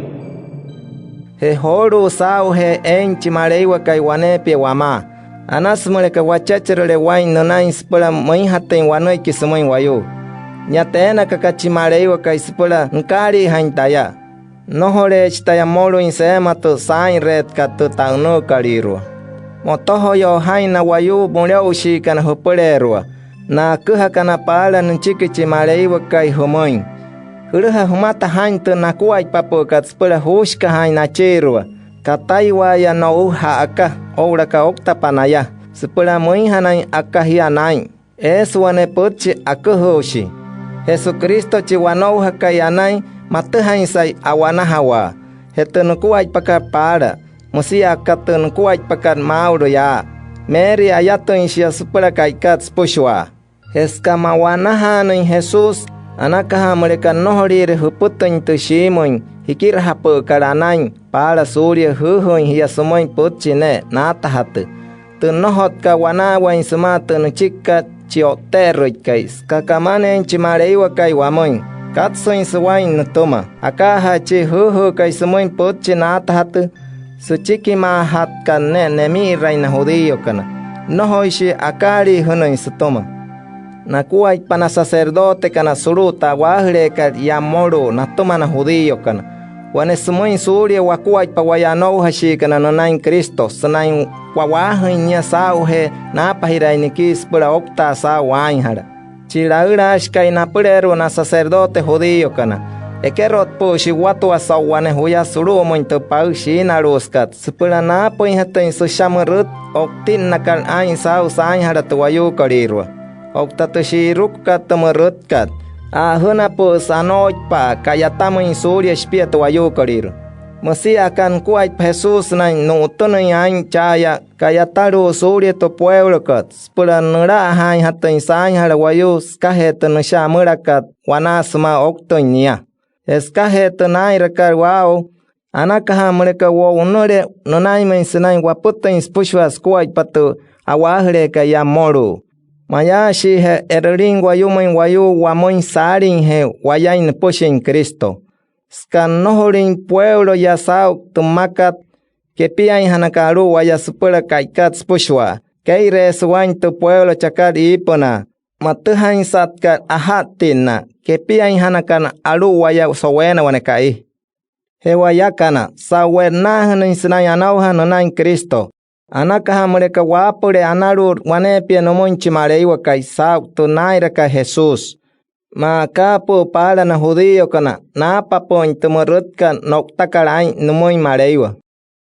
Je joolu'u, saa'ujee eein chi Maleiwakai waneepia wamaa, anasü müleka wachachirüle waa'in nünain süpüla müinjatüin wanüiki sümüin wayuu. Nia teenakaka chi Maleiwakai süpüla nükaaliijain taya. Nnojoleechi taya mmolüin seema tü saa'inreetkat tü ta'ünüükalüirua. Motojoyoo jaa'in na wayuu müle'oshiikana jüpüleerua, na aküjakana paala nüchiki chi Maleiwakai jümüin. Jülüja jümata jaa'in tü nakuaippapü'ükat süpüla juushikajaain nachiirua. Kataiwa'aya no'u ja'aka oo'ulaka ouktapa naya süpüla müinjanain aka jia naa'in. Eesü wane pütchi aküjüüshi. Jesucristo, chi wanoujakai anain, matüjainsai a'wanajawaa. Je tü nukuaippakat paala, müsia aka tü nukuaippakat maa'ulu yaa, meeria ayatüin shia süpüla ka'ikat süpüshua. Je süka ma'wanajaanüin Jesús, anakaja müleka nnojoliire jüpütüin tü shiimüin jikirajapü'ükat anain paala suulia jüüjüüin jia sümüin pütchi ne'e naatajatü, tü nnojotkat wanaawain sümaa tü nüchikikat chi O'tte'erüikai, süka kamaneein chi Maleiwakai wamüin. Katsüinsü waa'in nütüma. Akaajaa chi jüüjüükai sümüin pütchi naatajatü, süchikimaajatkat ne'e nemi'irain na judíokana, nnojoishii akaaliijünüin sütüma. Nakuaippa na sacerdotekana sulu'u tü a'waajüleekat yaa mmolu'u natüma na judíokana, wane sümüin suulia wakuaippa waya anoujashiikana nünain Cristo sünain wa'waajüin nia saa'ujee naapajiraain nikii süpüla ouktaa saa'u waainjala. Chi laülaashikai napüleerua na sacerdote judíokana, ekerotpü'üshi watua so'u wane juya sulu'umüin tü paü shiinaluusükat süpüla naapüinjatüin süsha mürüt o'utinnakat aa'in saa'u saainjala tü wayuukolüirua. Otta tü shi'irukukat tü mürütkat, a'ajünapü'üsü anooipa'a ka'yatamüin suulia shipia tü wayuukolüirua. Müsia aka nukuaippa Jesús sünain nu'utünüin aa'in cha'aya ka'yatalu'u suulia tü pueulokat süpüla nüla'ajaainjatüin saainjala wayuu sükajee tü nüsha amülakat wanaa sümaa ouktüin nia. Je sükajee tü naa'inrakat waa'u, anakaja müleka wo'unüle nünainmüin sünain wapütüin süpüshua sukuaippa tü a'waajüleekat yaa mmolu'u. Mayaashiije e'rülin wayumüin wayuu wamüin saaliijee wayain nüpüshin Cristo. süka nnojolüin pueulo yaa saa'u tü mmakat kepiainjanakat alu'u waya süpüla ka'ikat süpüshua. Kee'ireesü waa'in tü pueulo chakat iipünaa, matüjainsatkat aja'ttinnaa, kepiainjanakana alu'u waya so'uweena wane ka'i. Je wayakana, saa'u we'nnaajünüin sünain anoujaa nünain Cristo, anakaja müleka waapüle analu'ut waneepia nümüin chi Maleiwakai saa'u tü naa'inrakat Jesús. Maa akaapü'ü paala na judíokana, naapapü'üin tü mürütkat no'utakat aa'in nümüin Maleiwa.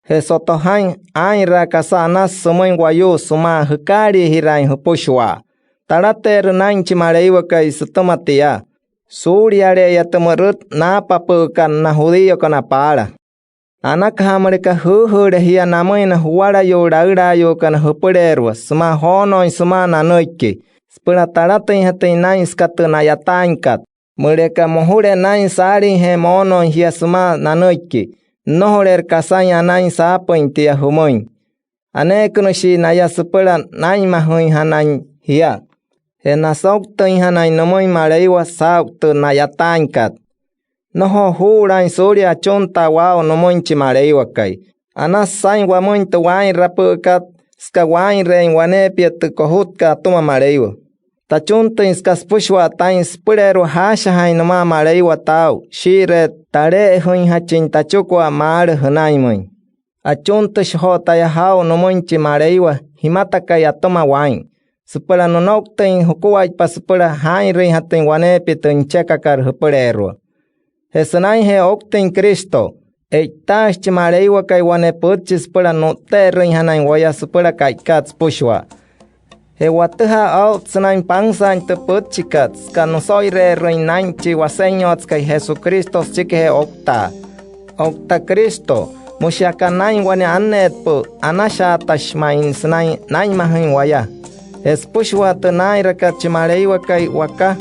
Je soto jaa'in aa'inraa kasa anasü sümüin wayuu sümaa jükaaliijiraain jüpüshua. Talateerü naa'in chi Maleiwakai sütüma tia suuliale'eya tü mürüt naapapü'ükat na judíokana paala. Anakaja müleka jüüjüüle jia namüin na juwalayuu laülaayuukana jüpüleerua sümaa joonooin sümaa nanüiki, süpüla talatüinjatüin naa'in süka tü na'yataainkat. Müleka mojule naa'in saaliijee moonooin jia sümaa nanüiki, nnojoleerü kasain anain saapüin tia jümüin. Aneekünüshii naya süpüla naa'inmajüinjanain jia. Je nasouktüinjanain nümüin Maleiwa saa'u tü na'yataainkat. Nnojo juu'ulaain suulia achuntaa waa'u nümüin chi Maleiwakai. Anasü saa'in wamüin tü waa'inrapü'ükat süka waa'inreein waneepia tü kojutkat atüma Maleiwa. Tachuntüin süka süpüshua taa'in süpüleerua jaashajaain nümaa Maleiwa taa'u shii'iree tale'ejüinjachin tachikua maalü jünainmüin. Achuntüshi joo taya jaa'u nümüin chi Maleiwa jimatakai atüma waa'in süpüla nünoukteein jukuaippa süpüla jaa'inrüinjatüin waneepia tü nüchekakat jüpüleerua. Je sünainjee ouktüin Cristo, e'itaashi chi Maleiwakai wane pütchi süpüla nu'tte'erüinjanain waya süpüla ka'ikat süpüshua. Je watüjaa aa'ut sünain pansaain tü pütchikat süka nüso'ire'erüin naa'in chi Wasenyotsekai Jesucristo süchikijee ouktaa. Oukta Cristo, müshi aka naa'in wane anneetpü'ü, anashaatashi ma'i sünain naa'inmajüin waya. Je süpüshua tü naa'inrakat chi Maleiwakai waka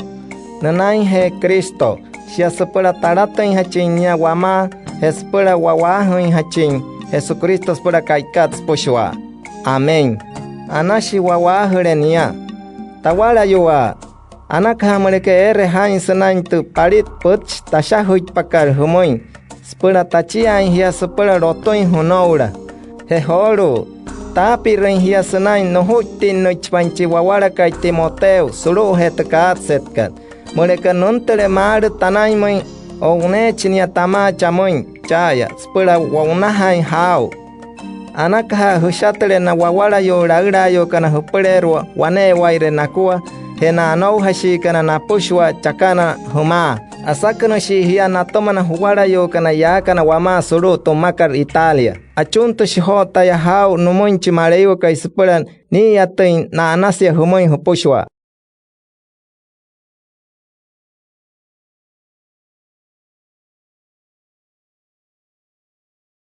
nünainjee Cristo, shia süpüla talatüinjachin nia wamaa je süpüla wa'waajüinjachin Jesucristo süpüla ka'ikat süpüshua. Amén. Anashi wa'waajüle nia. Tawalayuwaa, anakaja müleka eere jaa'in sünain tü palit pütchi tashajüitpakat jümüin süpüla tachiaain jia süpüla lotüin jünoula. Je joolu'u, taapirüin jia sünain nujuittinnüichipain chi wawalakai Timoteo sulu'ujee tü kaatsetkat. Müleka nüntüle maalü tanainmüin, o'uneechi nia tamaa chamüin cha'aya süpüla wo'unajaain jaa'u. Anakaja jüshatüle na wawalayuu laülaayuukana jüpüleerua wane'ewaire nakua je na anoujashiikana napüshua chakana jümaa. Asakünüshii jia natüma na juwalayuukana yaakana wamaa sulu'u tü mmakat Italia. Achuntüshi joo taya jaa'u nümüin chi Maleiwakai süpüla nii'iyatüin na'anasia jümüin jüpüshua.